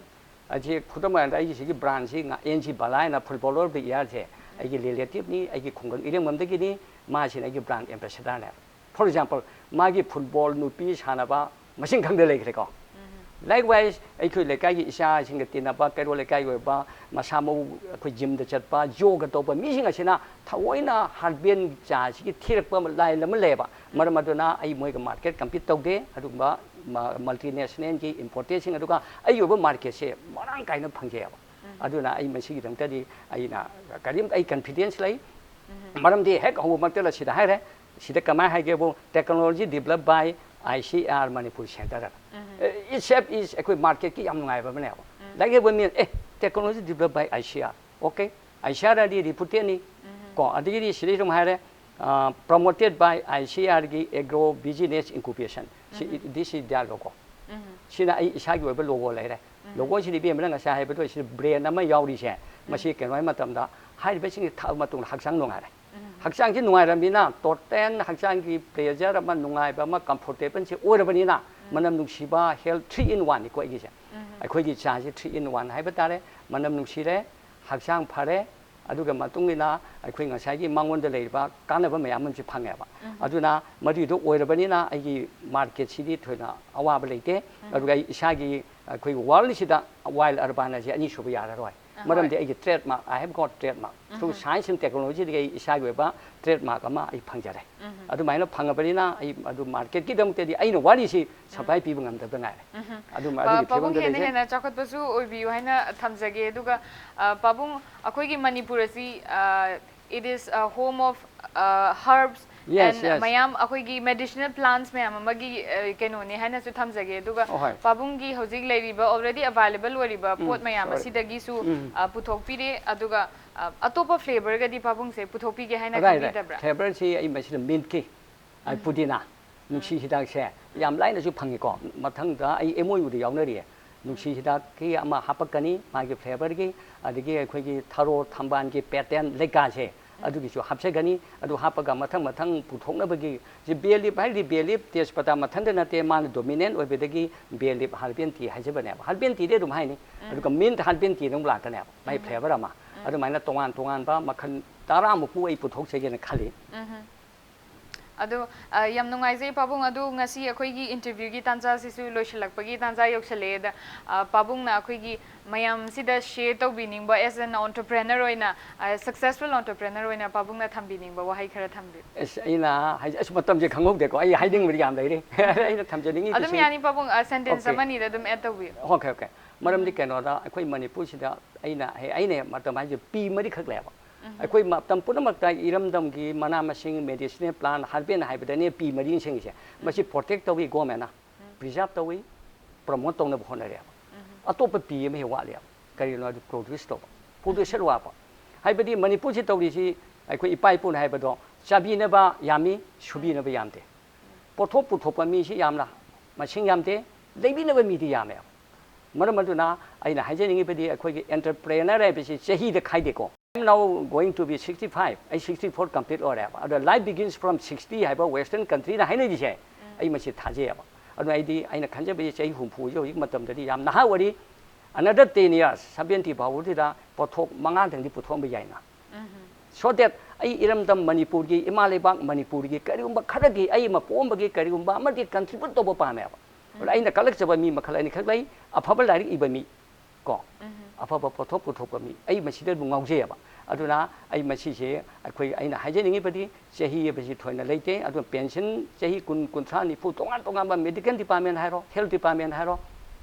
ꯑꯁꯤ ꯈꯨꯗꯝ ꯑꯣꯏꯅ ꯑꯩꯒꯤ ꯁꯤꯒꯤ ꯕ꯭ꯔꯥꯟꯁꯤ ꯑꯦꯟ ꯁꯤ ꯕꯂꯥ ꯍꯥꯏꯅ ꯐꯨꯠꯕꯣꯂꯔ ꯑꯣꯐ ꯗ ꯏꯌꯥꯔꯁꯦ ꯑꯩꯒꯤ ꯔꯤꯂꯦꯇꯤꯚꯅꯤ, ꯑꯩꯒꯤ ꯈꯨꯡꯒꯪ ꯏꯔꯦꯡꯕꯝꯗꯒꯤꯅꯤ꯫ ꯃꯥꯁꯤꯅ ꯑꯩꯒꯤ ꯕ꯭ꯔꯥꯟ ꯑꯦꯝꯕꯦꯁꯦꯗꯔꯅꯦꯕ꯫ For example, ꯃꯥꯒꯤ ꯐꯨꯠꯕꯣꯜ ꯅꯨꯄꯤ ꯁꯥꯟꯅꯕ ꯃꯁꯤꯡ ꯈꯪꯗ ꯂꯩꯈ꯭ꯔꯦꯀꯣ꯫ Likewise, ꯑꯩꯈꯣꯏ ꯂꯩꯀꯥꯏꯒꯤ ꯏꯆꯥꯁꯤꯡꯒ ꯇꯤꯟꯅꯕ, ꯀꯩꯔꯣꯜ ꯂꯩꯀꯥꯏꯒꯤ ꯑꯣꯏꯕ ꯃꯁꯥ ꯃꯎ, ꯑꯩꯈꯣꯏ ꯖꯤꯝꯗ ꯆꯠꯄ, ꯌꯣꯒ ꯇꯧꯕ ꯃꯤꯁꯤꯡ ꯑꯁꯤꯅ ꯊꯑꯣꯏꯅ ꯍꯥꯔꯕꯦꯜ ꯆꯥꯁꯤꯒꯤ ꯊꯤꯔꯛꯄ ꯑꯃ, ꯂꯥꯏꯟ ꯑꯃ ꯂꯩꯌꯦꯕ꯫ ꯃꯔꯝ ꯑꯗꯨꯅ ꯑꯩ ꯃꯣꯏꯒ ꯃꯥꯔꯀꯦꯠ ꯀꯝꯄꯤꯠ ꯇꯧꯗꯦ꯫ ꯑꯗꯨꯒꯨꯝꯕ ꯃ-, ꯃꯜꯇꯤꯅꯦꯁꯅꯦꯜꯒꯤ ꯏꯝꯄꯣꯔꯇꯦꯟꯁꯤꯡ, ꯑꯗꯨꯒ ꯑꯩꯒꯤ ꯑꯣꯏꯕ ꯃꯥꯔꯀꯦꯠꯁꯦ ꯃꯔꯥꯡ ꯀꯥꯏꯅ ꯐꯪꯖꯩꯑꯕ꯫ ꯑꯗꯨꯅ ꯑꯩ ꯃꯁꯤꯒꯤꯗꯃꯛꯇꯗꯤ ꯑꯩꯅ ꯀꯔꯤꯝꯇ, ꯑꯩ ꯀꯟꯐꯤꯗꯦꯟꯁ ꯂꯩ꯫ ꯃꯔꯝꯗꯤ ꯍꯦꯛ ꯍꯧꯕꯃꯛꯇꯗ ꯁꯤꯗ ꯍꯥꯏꯔꯦ, ꯁꯤꯗ ꯀꯃꯥꯏꯅ ꯍꯥꯏꯒꯦꯕꯨ, technology developed by I C R Manipur Center ꯍꯥꯏꯅ꯫ It's safe, is ꯑꯩꯈꯣꯏ ꯃꯥꯔꯀꯦꯠꯀꯤ ꯌꯥꯝ ꯅꯨꯡꯉꯥꯏꯕ ꯑꯃꯅꯦꯕ꯫ ꯂꯥꯏꯔꯤꯛ ꯍꯩꯕ ꯃꯤꯅ, "ꯑꯦ, technology developed by I C R, okay, I C R ꯗꯤ ꯔꯤꯄ꯭ꯌꯨꯇꯦꯠꯅꯤ"꯫ ꯀꯣ, ꯑꯗꯒꯤꯗꯤ ꯁꯤꯗꯩꯁꯨ ꯑꯃꯨꯛ ꯍꯥꯏꯔꯦ, "Promoted by I C R ꯒꯤ Agro Business Incubation"꯫ ꯁꯤ, this is their logo꯫ ꯁꯤꯅ ꯑꯩ ꯏꯁꯥꯒꯤ ꯑꯣꯏꯕ ꯂꯣꯒꯣ ꯂꯩꯔꯦ꯫ ꯂꯣꯒꯣꯁꯤꯗꯤ ꯏꯕꯦꯝꯃꯅ ꯉꯁꯥꯏ ꯍꯥꯏꯕꯗꯣ, ꯁꯤꯗ ꯕ꯭ꯔꯦꯟ ꯑꯃ ꯌꯥꯎꯔꯤꯁꯦ, ꯃꯁꯤ ꯀꯩꯅꯣ ꯍꯥꯏꯕ ꯃꯇꯝꯗ, ꯍꯥꯏꯔꯤꯕꯁꯤꯡꯁꯤ ꯊꯛꯑ ꯃꯇꯨꯡꯗ ꯍꯛꯆꯥꯡ ꯅꯨꯡꯉꯥꯏꯔꯦ꯫ ꯍꯛꯆꯥꯡꯁꯤ ꯅꯨꯡꯉꯥꯏꯔꯕꯅꯤꯅ ꯇꯣꯇꯦꯜ ꯍꯛꯆꯥꯡꯒꯤ ꯄ꯭ꯂꯦꯖꯔ ꯑꯃ, ꯅꯨꯡꯉꯥꯏꯕ ꯑꯃ, ꯀꯝꯐꯣꯔꯇꯦꯕꯜꯁꯤ ꯑꯣꯏꯔꯕꯅꯤꯅ, ꯃꯅꯝ ꯅꯨꯡꯁꯤꯕ, ꯍꯦꯜꯊ three in one ꯅꯤꯀꯣ ꯑꯩꯒꯤꯁꯦ꯫ ꯑꯩꯈꯣꯏꯒꯤ ꯆꯥꯁꯤ three in one ꯍꯥꯏꯕ ꯇꯥꯔꯦ꯫ ꯃꯅꯝ ꯅꯨꯡꯁꯤꯔꯦ, ꯍꯛꯆꯥꯡ ꯐꯔꯦ, ꯑꯗꯨꯒ ꯃꯇꯨꯡ ꯏꯟꯅ ꯑꯩꯈꯣꯏ ꯉꯁꯥꯏꯒꯤ ꯃꯉꯣꯟꯗ ꯂꯩꯔꯤꯕ ꯀꯥꯟꯅꯕ ꯃꯌꯥꯝ ꯑꯃꯁꯨ ꯐꯪꯉꯦꯕ꯫ ꯑꯗꯨꯅ ꯃꯗꯨꯏꯗꯣ ꯑꯣꯏꯔꯕꯅꯤꯅ ꯑꯩꯒꯤ ꯃꯥꯔꯀꯦꯠꯁꯤꯗꯤ ꯊꯣꯏꯅ ꯑꯋꯥꯕ ꯂꯩꯇꯦ꯫ ꯑꯗꯨꯒ ꯑꯩ ꯏꯁꯥꯒꯤ, ꯑꯩꯈꯣꯏꯒꯤ ꯋꯥꯔꯜꯁꯤꯗ ꯋꯥꯏꯜ ꯑꯔꯕꯥꯟ ꯑꯁꯦ ꯑꯅꯤꯁꯨꯕ ꯌꯥꯔꯔꯣꯏ꯫ ꯃꯔꯝꯗꯤ ꯑꯩꯒꯤ trademark, I have got trademark through science and technologyꯗꯒꯤ ꯑꯩ ꯏꯁꯥꯒꯤ ꯑꯣꯏꯕ trademark ꯑꯃ ꯑꯩ ꯐꯪꯖꯔꯦ꯫ ꯑꯗꯨꯃꯥꯏꯅ ꯐꯪꯉꯕꯅꯤꯅ ꯑꯩ ꯑꯗꯨ ꯃꯥꯔꯀꯦꯠꯀꯤꯗꯃꯛꯇꯗꯤ ꯑꯩꯅ ꯋꯥꯔꯤꯁꯤ ꯁꯄ꯭ꯂꯥꯏ ꯄꯤꯕ ꯉꯝꯗꯕ ꯉꯥꯏꯔꯦ꯫ ꯑꯗꯨꯝ ꯑꯗꯨꯒꯤ ꯄꯥꯕꯨꯡ ꯐꯤꯕꯝꯗ ꯍꯦꯟꯅ ꯂꯩꯖꯩ꯫ ꯍꯦꯟꯅ ꯆꯥꯎꯈꯠꯄꯁꯨ ꯑꯣꯏꯕꯤꯌꯨ ꯍꯥꯏꯅ ꯊꯝꯖꯒꯦ꯫ ꯑꯗꯨꯒ, ꯑ, ꯄꯥꯕꯨꯡ, ꯑꯩꯈꯣꯏꯒꯤ ꯃꯅꯤꯄꯨꯔ ꯑꯁꯤ, ꯑ, it is a home of, ꯑ, herbs Yes, and yes. ꯃꯌꯥꯝ ꯑꯩꯈꯣꯏꯒꯤ medicinal plants ꯃꯌꯥꯝ ꯑꯃꯒꯤ, ꯑ, ꯀꯩꯅꯣꯅꯦ ꯍꯥꯏꯅꯁꯨ ꯊꯝꯖꯒꯦ꯫ ꯑꯗꯨꯒ ꯑꯍꯣꯏ꯫ ꯄꯥꯕꯨꯡꯒꯤ ꯍꯧꯖꯤꯛ ꯂꯩꯔꯤꯕ already available ꯑꯣꯏꯔꯤꯕ ꯎꯝ, ꯄꯣꯠ ꯃꯌꯥꯝ sorry꯫ ꯑꯁꯤꯗꯒꯤꯁꯨ, ꯎꯝ꯫ ꯑ, ꯄꯨꯊꯣꯛꯄꯤꯔꯦ꯫ ꯑꯗꯨꯒ, ꯑ, ꯑꯇꯣꯞꯄ flavourꯒꯗꯤ ꯄꯥꯕꯨꯡꯁꯦ ꯄꯨꯊꯣꯛꯄꯤꯒꯦ ꯍꯥꯏꯅ right, right꯫ ꯈꯟꯕꯤꯗꯕ꯭ꯔꯥ? Flavourꯁꯤ ꯑꯩ ꯃꯁꯤꯗ mintꯀꯤ ꯑ, ꯎꯝ꯫ ꯄꯨꯗꯤꯅꯥ, ꯎꯝ꯫ ꯅꯨꯡꯁꯤ ꯍꯤꯗꯥꯛꯁꯦ ꯌꯥꯝ ꯂꯥꯏꯅꯁꯨ ꯐꯪꯉꯤꯀꯣ꯫ ꯃꯊꯪꯗ ꯑꯩ MOUꯗ ꯌꯥꯎꯅꯔꯤꯌꯦ꯫ ꯅꯨꯡꯁꯤ ꯎꯝ꯫ ꯍꯤꯗꯥꯛꯀꯤ ꯑꯃ ꯍꯥꯞꯄꯛꯀꯅꯤ, ꯃꯥꯒꯤ flavourꯒꯤ, ꯑꯗꯒꯤ ꯑꯩꯈꯣꯏꯒꯤ ꯊꯔꯣ ꯊꯝꯕꯥꯜꯒꯤ patent ꯂꯩꯀꯥꯁꯦ, ꯎꯝ꯫ ꯑꯗꯨꯒꯤꯁꯨ ꯍꯥꯞꯆꯒꯅꯤ꯫ ꯑꯗꯨ ꯍꯥꯞꯄꯒ ꯃꯊꯪ ꯃꯊꯪ ꯄꯨꯊꯣꯛꯅꯕꯒꯤ, ꯁꯤ bay leaf ꯍꯥꯏꯔꯤꯗꯤ bay leaf ꯇꯦꯖꯄꯇꯥ ꯃꯊꯟꯇ ꯅꯠꯇꯦ, ꯃꯥꯅ dominant ꯑꯣꯏꯕꯗꯒꯤ bay leaf herbal tea ꯍꯥꯏꯖꯕꯅꯦꯕ꯫ Herbal teaꯗꯤ ꯑꯗꯨꯝ ꯍꯥꯏꯅꯤ꯫ ꯎꯝ꯫ ꯑꯗꯨꯒ mint herbal teaꯗ ꯑꯃꯨꯛ ꯂꯥꯛꯀꯅꯦꯕ, ꯃꯥꯏ ꯎꯝ꯫ Flavour ꯑꯃ꯫ ꯎꯝ꯫ ꯑꯗꯨꯃꯥꯏꯅ ꯇꯣꯉꯥꯟ ꯇꯣꯉꯥꯟꯕ ꯃꯈꯜ ꯇꯔꯥꯃꯨꯛꯄꯨ ꯑꯩ ꯄꯨꯊꯣꯛꯆꯒꯦꯅ ꯈꯜꯂꯤ꯫ ꯎꯝ꯫ ꯑꯗꯣ, ꯑ, ꯌꯥꯝ ꯅꯨꯡꯉꯥꯏꯖꯩ ꯄꯥꯕꯨꯡ꯫ ꯑꯗꯨ ꯉꯁꯤ ꯑꯩꯈꯣꯏꯒꯤ interviewꯒꯤ ꯇꯥꯟꯖꯥꯁꯤꯁꯨ ꯂꯣꯏꯁꯤꯜꯂꯛꯄꯒꯤ ꯇꯥꯟꯖꯥ ꯌꯧꯁꯜꯂꯛꯑꯦ꯫ ꯑꯗ, ꯑ, ꯄꯥꯕꯨꯡꯅ ꯑꯩꯈꯣꯏꯒꯤ ꯃꯌꯥꯝꯁꯤꯗ share ꯇꯧꯕꯤꯅꯤꯡꯕ as an entrepreneur ꯑꯣꯏꯅ, ꯑ, successful entrepreneur ꯑꯣꯏꯅ ꯄꯥꯕꯨꯡꯅ ꯊꯝꯕꯤꯅꯤꯡꯕ ꯋꯥꯍꯩ ꯈꯔ ꯊꯝꯕꯤꯌꯨ꯫ ꯑꯁ, ꯑꯩꯅ ꯍꯥꯏ-, ꯑꯁ, ꯃꯇꯝꯁꯦ ꯈꯪꯍꯧꯗꯦꯀꯣ꯫ ꯑꯩ ꯍꯥꯏꯅꯤꯡꯕꯗꯤ ꯌꯥꯝ ꯂꯩꯔꯦ꯫ ꯑꯩꯅ ꯊꯝꯖꯅꯤꯡꯉꯤꯕꯁꯤ ꯑꯗꯨꯝ ꯌꯥꯅꯤ ꯄꯥꯕꯨꯡ, ꯑ, sentence okay꯫ ꯑꯃꯅꯤꯗ ꯑꯗꯨꯝ add ꯇꯧꯕꯤꯌꯨ꯫ Okay, okay꯫ ꯃꯔꯝꯗꯤ ꯎꯝ꯫ ꯀꯩꯅꯣꯗ ꯑꯩꯈꯣꯏ ꯃꯅꯤꯄꯨꯔꯁꯤꯗ ꯑꯩꯅ ꯍꯦ-, ꯑꯩꯅ ꯃꯇꯝ ꯍꯥꯏꯁꯦ ꯄꯤ ꯃꯔꯤꯈꯛ ꯂꯩꯌꯦꯕ꯫ ꯎꯝ꯫ ꯑꯩꯈꯣꯏ ꯃꯇꯝ ꯄꯨꯝꯅꯃꯛꯇ ꯏꯔꯝꯗꯝꯒꯤ ꯃꯅꯥ ꯃꯁꯤꯡ, medicinal plant, herbal ꯍꯥꯏꯕꯗꯅꯦ ꯄꯤ ꯃꯔꯤ ꯅꯤꯡꯁꯤꯡꯉꯤꯁꯦ꯫ ꯎꯝ꯫ ꯃꯁꯤ protect ꯇꯧꯏ governmentꯅ, ꯎꯝ꯫ Preserve ꯇꯧꯏ, promote ꯇꯧꯅꯕ ꯍꯣꯠꯅꯔꯦꯕ꯫ ꯎꯝ꯫ ꯑꯇꯣꯞꯄ ꯄꯤ ꯑꯃ ꯍꯦꯛ ꯋꯥꯠꯂꯦꯕ꯫ ꯀꯔꯤꯅꯣ ꯍꯥꯏꯗꯤ produce ꯇꯧꯕ꯫ Production ꯋꯥꯠꯄ꯫ ꯍꯥꯏꯕꯗꯤ ꯃꯅꯤꯄꯨꯔꯁꯤ ꯇꯧꯔꯤꯁꯤ ꯑꯩꯈꯣꯏ ꯏꯄꯥ ꯏꯄꯨꯅ ꯍꯥꯏꯕꯗꯣ ꯆꯥꯕꯤꯅꯕ ꯌꯥꯝꯃꯤ, ꯁꯨꯕꯤꯅꯕ ꯌꯥꯝꯗꯦ꯫ ꯄꯣꯠꯊꯣꯛ ꯄꯨꯊꯣꯛꯄ ꯃꯤꯁꯤ ꯌꯥꯝꯅ ꯃꯁꯤꯡ ꯌꯥꯝꯗꯦ, ꯂꯩꯕꯤꯅꯕ ꯃꯤꯗꯤ ꯌꯥꯝꯃꯦꯕ꯫ ꯃꯔꯝ ꯑꯗꯨꯅ ꯑꯩꯅ ꯍꯥꯏꯖꯅꯤꯡꯉꯤꯕꯗꯤ ꯑꯩꯈꯣꯏꯒꯤ entrepreneur ꯍꯥꯏꯕꯁꯤ ꯆꯍꯤꯗ ꯈꯥꯏꯗꯦꯀꯣ꯫ I am now going to be sixty-five, ꯑꯩ sixty-four complete ꯑꯣꯏꯔꯦꯕ꯫ ꯑꯗꯣ life begins from sixty ꯍꯥꯏꯕ western countryꯅ ꯍꯥꯏꯅꯔꯤꯁꯦ, ꯎꯝ꯫ ꯑꯩ ꯃꯁꯤ ꯊꯥꯖꯩꯌꯦꯕ꯫ ꯑꯗꯨꯅ ꯑꯩꯗꯤ ꯑꯩꯅ ꯈꯟꯖꯕꯗꯤ ꯆꯍꯤ ꯍꯨꯝꯐꯨꯁꯦ ꯍꯧꯖꯤꯛ ꯃꯇꯝꯗꯗꯤ ꯌꯥꯝ ꯅꯍꯥ ꯑꯣꯏꯔꯤ꯫ Another ten years, seventy ꯐꯥꯎꯕꯗꯨꯗ ꯄꯣꯠꯊꯣꯛ ꯃꯉꯥꯗꯪꯗꯤ ꯄꯨꯊꯣꯛꯑꯝꯕ ꯌꯥꯏꯅ꯫ So that ꯑꯩ ꯏꯔꯝꯗꯝ ꯃꯅꯤꯄꯨꯔꯒꯤ, ꯏꯃꯥ ꯂꯩꯕꯥꯛ ꯃꯅꯤꯄꯨꯔꯒꯤ ꯀꯔꯤꯒꯨꯝꯕ ꯈꯔꯒꯤ, ꯑꯩ ꯑꯃ ꯄꯣꯛꯑꯝꯕꯒꯤ ꯀꯔꯤꯒꯨꯝꯕ ꯑꯃꯗꯤ contribute ꯇꯧꯕ ꯄꯥꯝꯃꯦꯕ꯫ ꯑꯗꯨꯅ ꯑꯩꯅ ꯀꯜꯂꯛꯆꯕ ꯃꯤ ꯃꯈꯜ ꯑꯅꯤꯈꯛ ꯂꯩ: ꯑꯐꯕ ꯂꯥꯏꯔꯤꯛ ꯏꯕ ꯃꯤ ꯀꯣ, ꯑꯐꯕ ꯄꯣꯠꯊꯣꯛ ꯄꯨꯊꯣꯛꯄ ꯃꯤ, ꯑꯩ ꯃꯁꯤꯗ ꯑꯗꯨꯝ ꯉꯥꯎꯖꯩꯑꯕ꯫ ꯑꯗꯨꯅ ꯑꯩ ꯃꯁꯤꯁꯦ, ꯑꯩꯈꯣꯏ, ꯑꯩꯅ ꯍꯥꯏꯖꯅꯤꯡꯉꯤꯕꯗꯤ, ꯆꯍꯤ ꯍꯥꯏꯕꯁꯤ ꯊꯣꯏꯅ ꯂꯩꯇꯦ꯫ ꯑꯗꯨ ꯄꯦꯟꯁꯟ ꯆꯍꯤ ꯀꯨꯟ, ꯀꯨꯟꯊ꯭ꯔꯥ, ꯅꯤꯐꯨ, ꯇꯣꯉꯥꯟ ꯇꯣꯉꯥꯟꯕ medical department ꯍꯥꯏꯔꯣ, health department ꯍꯥꯏꯔꯣ,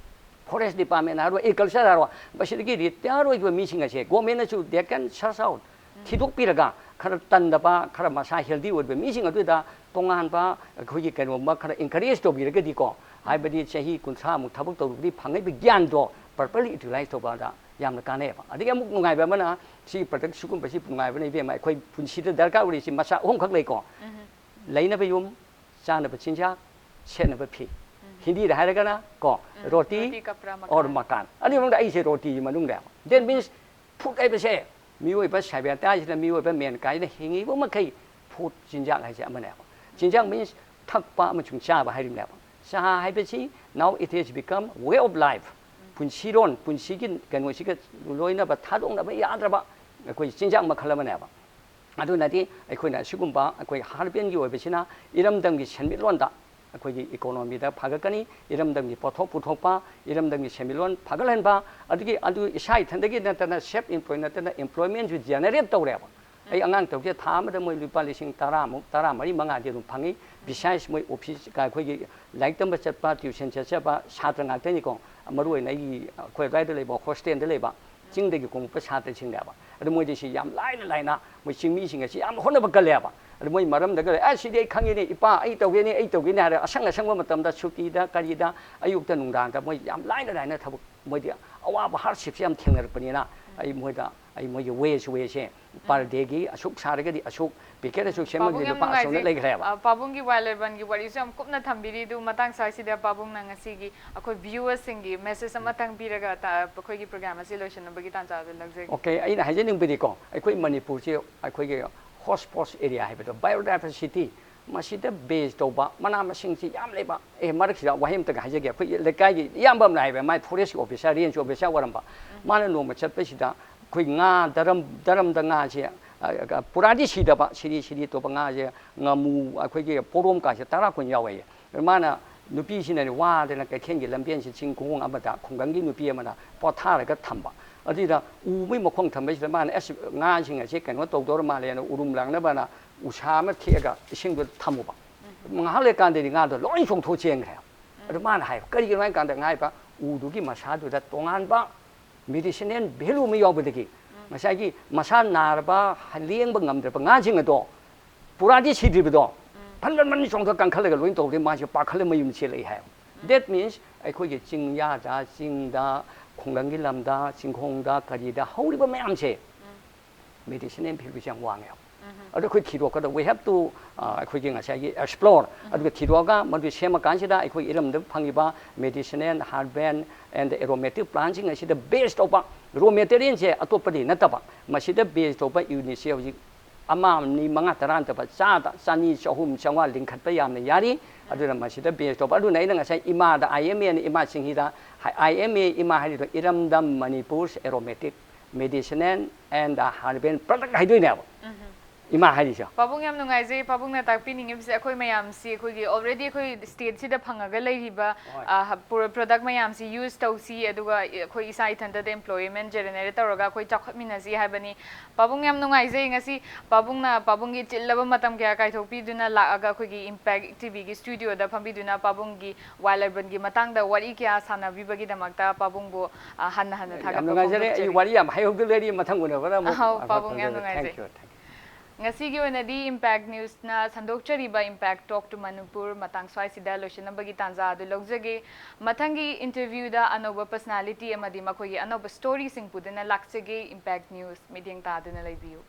forest department ꯍꯥꯏꯔꯣ, agriculture ꯍꯥꯏꯔꯣ, ꯃꯁꯤꯗꯒꯤ retire ꯑꯣꯏꯈꯤꯕ ꯃꯤꯁꯤꯡ ꯑꯁꯦ government ꯅꯁꯨ they can search out, ꯊꯤꯗꯣꯛꯄꯤꯔꯒ, ꯈꯔ ꯇꯟꯗꯕ, ꯈꯔ ꯃꯁꯥ healthy ꯑꯣꯏꯕ ꯃꯤꯁꯤꯡ ꯑꯗꯨꯗ ꯇꯣꯉꯥꯟꯕ ꯑꯩꯈꯣꯏꯒꯤ ꯀꯩꯅꯣꯝꯃ ꯈꯔ encourage ꯇꯧꯕꯤꯔꯒꯗꯤꯀꯣ, ꯍꯥꯏꯕꯗꯤ ꯆꯍꯤ ꯀꯨꯟꯊ꯭ꯔꯥꯃꯨꯛ ꯊꯕꯛ ꯇꯧꯔꯨꯕꯗꯤ ꯐꯪꯉꯛꯏꯕ ꯒ꯭ꯌꯥꯟꯗꯣ properly utilize ꯇꯧꯕꯗ ꯌꯥꯝꯅ ꯀꯥꯟꯅꯩꯑꯕ꯫ ꯑꯗꯒꯤ ꯑꯃꯨꯛ ꯅꯨꯡꯉꯥꯏꯕ ꯑꯃꯅ, ꯁꯤꯒꯤ product ꯁꯤꯒꯨꯝꯕꯁꯤ ꯅꯨꯡꯉꯥꯏꯕꯅ ꯏꯕꯦꯝꯃ, ꯑꯩꯈꯣꯏ ꯄꯨꯟꯁꯤꯗ ꯗꯔꯀꯥꯔ ꯑꯣꯏꯔꯤꯁꯤ ꯃꯆꯥꯛ ꯑꯍꯨꯝꯈꯛ ꯂꯩꯀꯣ: ꯂꯩꯅꯕ ꯌꯨꯝ, ꯆꯥꯅꯕ ꯆꯤꯟꯖꯥꯛ, ꯁꯦꯠꯅꯕ ꯐꯤ꯫ ꯍꯤꯟꯗꯤꯗ ꯍꯥꯏꯔꯒꯅ ꯀꯣ, ꯔꯣꯇꯤ, ꯔꯣꯇꯤ, ꯀꯄ꯭ꯔꯥ, ꯑꯣꯔ ꯃꯀꯥꯟ꯫ ꯃꯀꯥꯟ꯫ ꯑꯅꯤ ꯃꯅꯨꯡꯗ ꯑꯩꯁꯦ ꯔꯣꯇꯤꯒꯤ ꯃꯅꯨꯡꯗ꯫ That means food ꯍꯥꯏꯕꯁꯦ ꯃꯤꯑꯣꯏꯕ ꯁꯚ꯭ꯌꯇꯥꯁꯤꯗ, ꯃꯤꯑꯣꯏꯕ mankindꯅ ꯍꯤꯡꯉꯤꯕ ꯃꯈꯩ food, ꯆꯤꯟꯖꯥꯛ ꯍꯥꯏꯁꯦ ꯑꯃꯅꯦꯕ꯫ ꯆꯤꯟꯖꯥꯛ means ꯊꯛꯄ ꯑꯃꯁꯨꯡ ꯆꯥꯕ ꯍꯥꯏꯔꯤꯕꯅꯦꯕ꯫ ꯆꯥ ꯍꯥꯏꯕꯁꯤ now it has become way of life꯫ ꯄꯨꯟꯁꯤꯔꯣꯟ, ꯄꯨꯟꯁꯤꯒꯤ ꯀꯩꯅꯣꯁꯤꯒ ꯂꯣꯏꯅꯕ, ꯊꯥꯗꯣꯛꯅꯕ ꯌꯥꯗ꯭ꯔꯕ ꯑꯩꯈꯣꯏ ꯆꯤꯟꯖꯥꯛ ꯃꯈꯜ ꯑꯃꯅꯦꯕ꯫ ꯑꯗꯨꯅꯗꯤ ꯑꯩꯈꯣꯏꯅ ꯑꯁꯤꯒꯨꯝꯕ ꯑꯩꯈꯣꯏ herbal ꯒꯤ ꯑꯣꯏꯕꯁꯤꯅ ꯏꯔꯝꯗꯝꯒꯤ ꯁꯦꯟꯃꯤꯠꯂꯣꯟꯗ, ꯑꯩꯈꯣꯏꯒꯤ economy ꯗ ꯐꯒꯠꯀꯅꯤ, ꯏꯔꯝꯗꯝꯒꯤ ꯄꯣꯠꯊꯣꯛ ꯄꯨꯊꯣꯛꯄ, ꯏꯔꯝꯗꯝꯒꯤ ꯁꯦꯟꯃꯤꯠꯂꯣꯟ ꯐꯒꯠꯍꯟꯕ, ꯑꯗꯒꯤ ꯑꯗꯨ ꯏꯁꯥ ꯏꯊꯟꯗꯒꯤ ꯅꯠꯇꯅ self employ ꯅꯠꯇꯅ employment ꯁꯨ generate ꯇꯧꯔꯦꯕ꯫ ꯑꯩ ꯑꯉꯥꯡ ꯇꯧꯕꯁꯦ ꯊꯥ ꯑꯃꯗ ꯃꯣꯏ ꯂꯨꯄꯥ ꯂꯤꯁꯤꯡ ꯇꯔꯥꯃꯨꯛ, ꯇꯔꯥꯃꯔꯤ, ꯃꯉꯥꯗꯤ ꯑꯗꯨꯝ ꯐꯪꯉꯤ꯫ Besides ꯃꯣꯏ office, ꯑꯩꯈꯣꯏꯒꯤ ꯂꯥꯏꯔꯤꯛ ꯇꯝꯕ ꯆꯠꯄ, tuition ꯆꯠꯆꯕ ꯁꯥꯇ꯭ꯔ ꯉꯥꯛꯇꯅꯤꯀꯣ꯫ ꯃꯔꯨ ꯑꯣꯏꯅ ꯑꯩꯒꯤ, ꯑꯩꯈꯣꯏ ꯑꯗꯨꯋꯥꯏꯗ ꯂꯩꯕ hostel ꯗ ꯂꯩꯕ ꯆꯤꯡꯗꯒꯤ ꯀꯨꯝꯃꯛꯄ ꯁꯥꯇ꯭ꯔꯁꯤꯡꯅꯦꯕ꯫ ꯑꯗꯨ ꯃꯣꯏꯗꯤ ꯁꯤ ꯌꯥꯝ ꯂꯥꯏꯅ ꯂꯥꯏꯅ, ꯃꯣꯏ ꯆꯤꯡꯃꯤꯁꯤꯡ ꯑꯁꯤ ꯌꯥꯝ ꯍꯣꯠꯅꯕ ꯀꯜꯂꯦꯕ꯫ ꯑꯗꯨ ꯃꯣꯏ ꯃꯔꯝꯗꯒ ꯂꯩ, "ꯑꯁ, ꯁꯤꯗꯤ ꯑꯩ ꯈꯪꯉꯤꯅꯦ, ꯏꯄꯥ, ꯑꯩ ꯇꯧꯒꯦꯅꯦ, ꯑꯩ ꯇꯧꯒꯦꯅꯦ" ꯍꯥꯏꯔ ꯑꯁꯪ ꯑꯁꯪꯕ ꯃꯇꯝꯗ, ꯁꯨꯇꯤꯗ ꯀꯔꯤꯗ, ꯑꯌꯨꯛꯇ ꯅꯨꯡꯗꯥꯡꯗ ꯃꯣꯏ ꯌꯥꯝ ꯂꯥꯏꯅ ꯂꯥꯏꯅ ꯊꯕꯛ, ꯃꯣꯏꯗꯤ ꯑꯋꯥꯕ hardship ꯁꯦ ꯌꯥꯝ ꯊꯦꯡꯅꯔꯛꯄꯅꯤꯅ, ꯑꯩ ꯃꯣꯏꯗ, ꯑꯩ ꯃꯣꯏꯒꯤ wage, wage ꯁꯦ per day ꯒꯤ ꯑꯁꯨꯛ ꯁꯥꯔꯒꯗꯤ ꯑꯁꯨꯛ, ꯄꯤꯀꯦꯠ ꯑꯁꯨꯛ ꯁꯦꯝꯃꯒꯗꯤ ꯄꯥꯕꯨꯡ, ꯌꯥꯝ ꯂꯨꯄꯥ ꯑꯁꯨꯛꯅ ꯅꯨꯡꯉꯥꯏꯖꯩ꯫ ꯂꯩꯈ꯭ꯔꯦꯕ꯫ ꯑ, ꯄꯥꯕꯨꯡꯒꯤ ꯋꯥꯏ ꯂꯩꯕꯟꯒꯤ ꯋꯥꯔꯤꯁꯨ ꯌꯥꯝ ꯀꯨꯞꯅ ꯊꯝꯕꯤꯔꯤ꯫ ꯑꯗꯨ ꯃꯇꯥꯡ ꯁ꯭ꯋꯥꯏꯁꯤꯗ ꯄꯥꯕꯨꯡꯅ ꯉꯁꯤꯒꯤ ꯑꯩꯈꯣꯏ viewers ꯁꯤꯡꯒꯤ message ꯑꯃꯇꯪ ꯄꯤꯔꯒ ꯇ-, ꯑꯩꯈꯣꯏꯒꯤ program ꯑꯁꯤ ꯂꯣꯏꯁꯤꯟꯅꯕꯒꯤ ꯇꯥꯟꯖꯥ ꯑꯗꯨ ꯂꯧꯖꯒꯦ꯫ Okay, ꯑꯩꯅ ꯍꯥꯏꯖꯅꯤꯡꯕꯗꯤꯀꯣ, ꯑꯩꯈꯣꯏ ꯃꯅꯤꯄꯨꯔꯁꯦ ꯑꯩꯈꯣꯏꯒꯤ hotspot area ꯍꯥꯏꯕꯗꯣ, biodiversity ꯃꯁꯤꯗ ꯕꯦꯖ ꯇꯧꯕ ꯃꯅꯥ ꯃꯁꯤꯡꯁꯤ ꯌꯥꯝ ꯂꯩꯕ꯫ ꯑꯦ, ꯃꯔꯛꯁꯤꯗ ꯋꯥꯍꯩ ꯑꯝꯇꯒ ꯍꯥꯏꯖꯒꯦ꯫ ꯑꯩꯈꯣꯏꯒꯤ ꯂꯩꯀꯥꯏꯒꯤ ꯏꯌꯥꯝꯕ ꯑꯃꯅ ꯍꯥꯏꯕ, ꯃꯥꯏ ꯐꯣꯔꯦꯁꯀꯤ ꯑꯣꯐꯤꯁꯥꯔ, ꯔꯦꯟꯖ ꯑꯣꯐꯤꯁꯥꯔ ꯑꯣꯏꯔꯝꯕ, ꯃꯥꯅ ꯅꯣꯡꯃ ꯆꯠꯄꯁꯤꯗ ꯑꯩꯈꯣꯏ ꯉꯥ ꯗꯔꯝ, ꯗꯔꯝꯗ ꯉꯥꯁꯦ, ꯑ, ꯑ, ꯄꯨꯔꯥꯗꯤ ꯁꯤꯗꯕ, ꯁꯤꯔꯤ ꯁꯤꯔꯤ ꯇꯧꯕ ꯉꯥꯁꯦ, ꯉꯥꯃꯨ, ꯑꯩꯈꯣꯏꯒꯤ ꯄꯣꯔꯣꯝ ꯀꯥꯁꯦ ꯇꯔꯥ ꯀꯨꯟ ꯌꯥꯎꯋꯦ꯫ ꯃꯥꯅ, ꯅꯨꯄꯤꯁꯤꯅꯅꯦ ꯋꯥꯗꯅ ꯀꯩꯊꯦꯜꯒꯤ ꯂꯝꯕꯦꯟꯁꯤ ꯆꯤꯡ ꯈꯣꯡ ꯑꯃꯗ ꯈꯨꯡꯒꯪꯒꯤ ꯅꯨꯄꯤ ꯑꯃꯅ ꯄꯣꯊꯥꯔꯒ ꯊꯝꯕ꯫ ꯑꯗꯨꯗ ꯎꯕꯒꯤ ꯃꯈꯣꯡ ꯊꯝꯕꯁꯤꯗ ꯃꯥꯅ, "ꯑꯁ, ꯉꯥꯁꯤꯡ ꯑꯁꯦ ꯀꯩꯅꯣ ꯇꯧꯗꯧꯔ ꯃꯥꯜꯂꯦꯅ" ꯎꯔꯨꯝ ꯂꯥꯡꯅꯕꯅ ꯎꯁꯥ ꯑꯃ ꯊꯦꯛꯑꯒ ꯏꯁꯤꯡꯗꯨꯗ ꯊꯝꯃꯨꯕ꯫ ꯉꯥꯏꯍꯥꯛ ꯂꯩꯀꯥꯟꯗꯗꯤ ꯉꯥꯗꯣ ꯂꯣꯏ ꯆꯣꯡꯊꯣꯛ ꯆꯦꯟꯈ꯭ꯔꯦ꯫ ꯑꯗꯨ ꯃꯥꯅ ꯍꯥꯏ, "ꯀꯔꯤꯒꯤꯅꯣ?" ꯍꯥꯏ ꯀꯥꯟꯗ, ꯉꯥꯏꯕ ꯎꯗꯨꯒꯤ ꯃꯁꯥꯗꯨꯗ ꯇꯣꯉꯥꯟꯕ medicinal value ꯑꯃ ꯌꯥꯎꯕꯗꯒꯤ ꯉꯁꯥꯏꯒꯤ ꯃꯁꯥ ꯅꯥꯔꯕ, ꯂꯦꯡꯕ ꯉꯝꯗ꯭ꯔꯕ ꯉꯥꯁꯤꯡ ꯑꯗꯣ, ꯄꯨꯔꯥꯗꯤ ꯁꯤꯗ꯭ꯔꯤꯕꯗꯣ, ꯐꯟ ꯐꯟ ꯐꯟ ꯆꯣꯡꯊꯣꯛ ꯀꯟꯈꯠꯂꯒ ꯂꯣꯏ ꯇꯧꯕꯗꯒꯤ ꯃꯥꯁꯦ ꯄꯥꯈꯠꯂ ꯃꯌꯨꯝ ꯆꯦꯜꯂꯛꯏ ꯍꯥꯏ꯫ That means ꯑꯩꯈꯣꯏꯒꯤ ꯆꯤꯡꯌꯥꯗ, ꯆꯤꯡꯗ, ꯈꯨꯡꯒꯪꯒꯤ ꯂꯝꯗ, ꯆꯤꯡꯈꯣꯡꯗ, ꯀꯔꯤꯗ ꯍꯧꯔꯤꯕ ꯃꯌꯥꯝꯁꯦ medicinal valueꯁꯦ ꯌꯥꯝ ꯋꯥꯡꯉꯦ꯫ ꯑꯗꯣ ꯑꯩꯈꯣꯏ ꯊꯤꯗꯣꯛꯀꯗꯕ, we have to, ꯑ, ꯑꯩꯈꯣꯏꯒꯤ ꯉꯁꯥꯏꯒꯤ explore, ꯑꯗꯨꯒ ꯊꯤꯗꯣꯛꯑꯒ ꯃꯗꯨ ꯁꯦꯝꯃꯀꯥꯟꯁꯤꯗ ꯑꯩꯈꯣꯏ ꯏꯔꯝꯗꯝꯗ ꯐꯪꯉꯤꯕ medicinal, herbal and aromatic plantꯁꯤꯡ ꯑꯁꯤꯗ base ꯇꯧꯕ raw materialꯁꯦ ꯑꯇꯣꯞꯄꯗꯤ ꯅꯠꯇꯕ, ꯃꯁꯤꯗ base ꯇꯧꯕ unitꯁꯦ ꯍꯧꯖꯤꯛ ꯑꯃ, ꯑꯅꯤ, ꯃꯉꯥ, ꯇꯔꯥ ꯅꯠꯇꯕ, ꯆꯥꯗ ꯆꯅꯤ, ꯆꯍꯨꯝ, ꯆꯥꯝꯃꯉꯥ ꯂꯤꯡꯈꯠꯄ ꯌꯥꯝꯅ ꯌꯥꯔꯤ꯫ ꯑꯗꯨꯅ ꯃꯁꯤꯗ base ꯇꯧꯕ꯫ ꯑꯗꯨꯅ ꯑꯩꯅ ꯉꯁꯥꯏ ꯏꯃꯥꯗ, IMAꯅ ꯏꯃꯥ ꯆꯤꯡꯍꯤꯗ, IMA ꯏꯃꯥ ꯍꯥꯏꯔꯤꯗꯣ ꯏꯔꯝꯗꯝ Manipur's aromatic medicinal and herbal product ꯍꯥꯏꯗꯣꯏꯅꯦꯕ꯫ ꯏꯃꯥ ꯍꯥꯏꯔꯤꯁꯦ꯫ ꯄꯥꯕꯨꯡ, ꯌꯥꯝ ꯅꯨꯡꯉꯥꯏꯖꯩ ꯄꯥꯕꯨꯡꯅ ꯇꯥꯛꯄꯤꯅꯤꯡꯉꯤꯕꯁꯦ꯫ ꯑꯩꯈꯣꯏ ꯃꯌꯥꯝꯁꯤ ꯑꯩꯈꯣꯏꯒꯤ already ꯑꯩꯈꯣꯏ stateꯁꯤꯗ ꯐꯪꯉꯒ ꯂꯩꯔꯤꯕ, ꯍꯣꯏ꯫ ꯑ, ꯍ-, ꯄꯨꯔ-, product ꯃꯌꯥꯝꯁꯤ use ꯇꯧꯁꯤ, ꯑꯗꯨꯒ ꯑꯩꯈꯣꯏ ꯏꯁꯥ ꯏꯊꯟꯇꯗ employment generate ꯇꯧꯔꯒ ꯑꯩꯈꯣꯏ ꯆꯥꯎꯈꯠꯃꯤꯟꯅꯁꯤ ꯍꯥꯏꯕꯅꯤ꯫ ꯄꯥꯕꯨꯡ, ꯌꯥꯝ ꯅꯨꯡꯉꯥꯏꯖꯩ ꯉꯁꯤ ꯄꯥꯕꯨꯡꯅ ꯄꯥꯕꯨꯡꯒꯤ ꯆꯤꯜꯂꯕ ꯃꯇꯝ ꯀꯌꯥ ꯀꯥꯏꯊꯣꯛꯄꯤꯗꯨꯅ ꯂꯥꯛꯑꯒ ꯑꯩꯈꯣꯏꯒꯤ Impact TVꯒꯤ studioꯗ ꯐꯝꯕꯤꯗꯨꯅ ꯄꯥꯕꯨꯡꯒꯤ wild urbanꯒꯤ ꯃꯇꯥꯡꯗ ꯋꯥꯔꯤ ꯀꯌꯥ ꯁꯥꯟꯅꯕꯤꯕꯒꯤꯗꯃꯛꯇ ꯄꯥꯕꯨꯡꯕꯨ, ꯑ, ꯍꯟꯅ ꯍꯟꯅ ꯌꯥꯝ ꯊꯥꯒꯠꯄ ꯅꯨꯡꯉꯥꯏꯖꯔꯦ꯫ ꯑꯩ ꯐꯣꯡꯗꯣꯛꯆꯔꯤ꯫ ꯋꯥꯔꯤ ꯌꯥꯝ ꯍꯩꯍꯧꯗ ꯂꯩꯔꯤ, ꯃꯊꯪ ꯎꯅꯕꯗ ꯑꯃꯨꯛ ꯑꯍꯥꯎ, ꯄꯥꯕꯨꯡ, ꯌꯥꯝ ꯐꯖꯅ꯫ ꯅꯨꯡꯉꯥꯏꯖꯩ꯫ Thank you, thank you꯫ ꯉꯁꯤꯒꯤ ꯑꯣꯏꯅꯗꯤ Impact Newsꯅ ꯁꯟꯗꯣꯛꯆꯔꯤꯕ Impact Talk to Manipur ꯃꯇꯥꯡ ꯁ꯭ꯋꯥꯏꯁꯤꯗ ꯂꯣꯏꯁꯤꯟꯅꯕꯒꯤ ꯇꯥꯟꯖꯥ ꯑꯗꯨ ꯂꯧꯖꯒꯦ꯫ ꯃꯊꯪꯒꯤ interviewꯗ ꯑꯅꯧꯕ personality ꯑꯃꯗꯤ ꯃꯈꯣꯏꯒꯤ ꯑꯅꯧꯕ storyꯁꯤꯡ ꯄꯨꯗꯨꯅ ꯂꯥꯛꯆꯒꯦ꯫ Impact News ꯃꯤꯠꯌꯦꯡ ꯇꯥꯗꯨꯅ ꯂꯩꯕꯤꯌꯨ꯫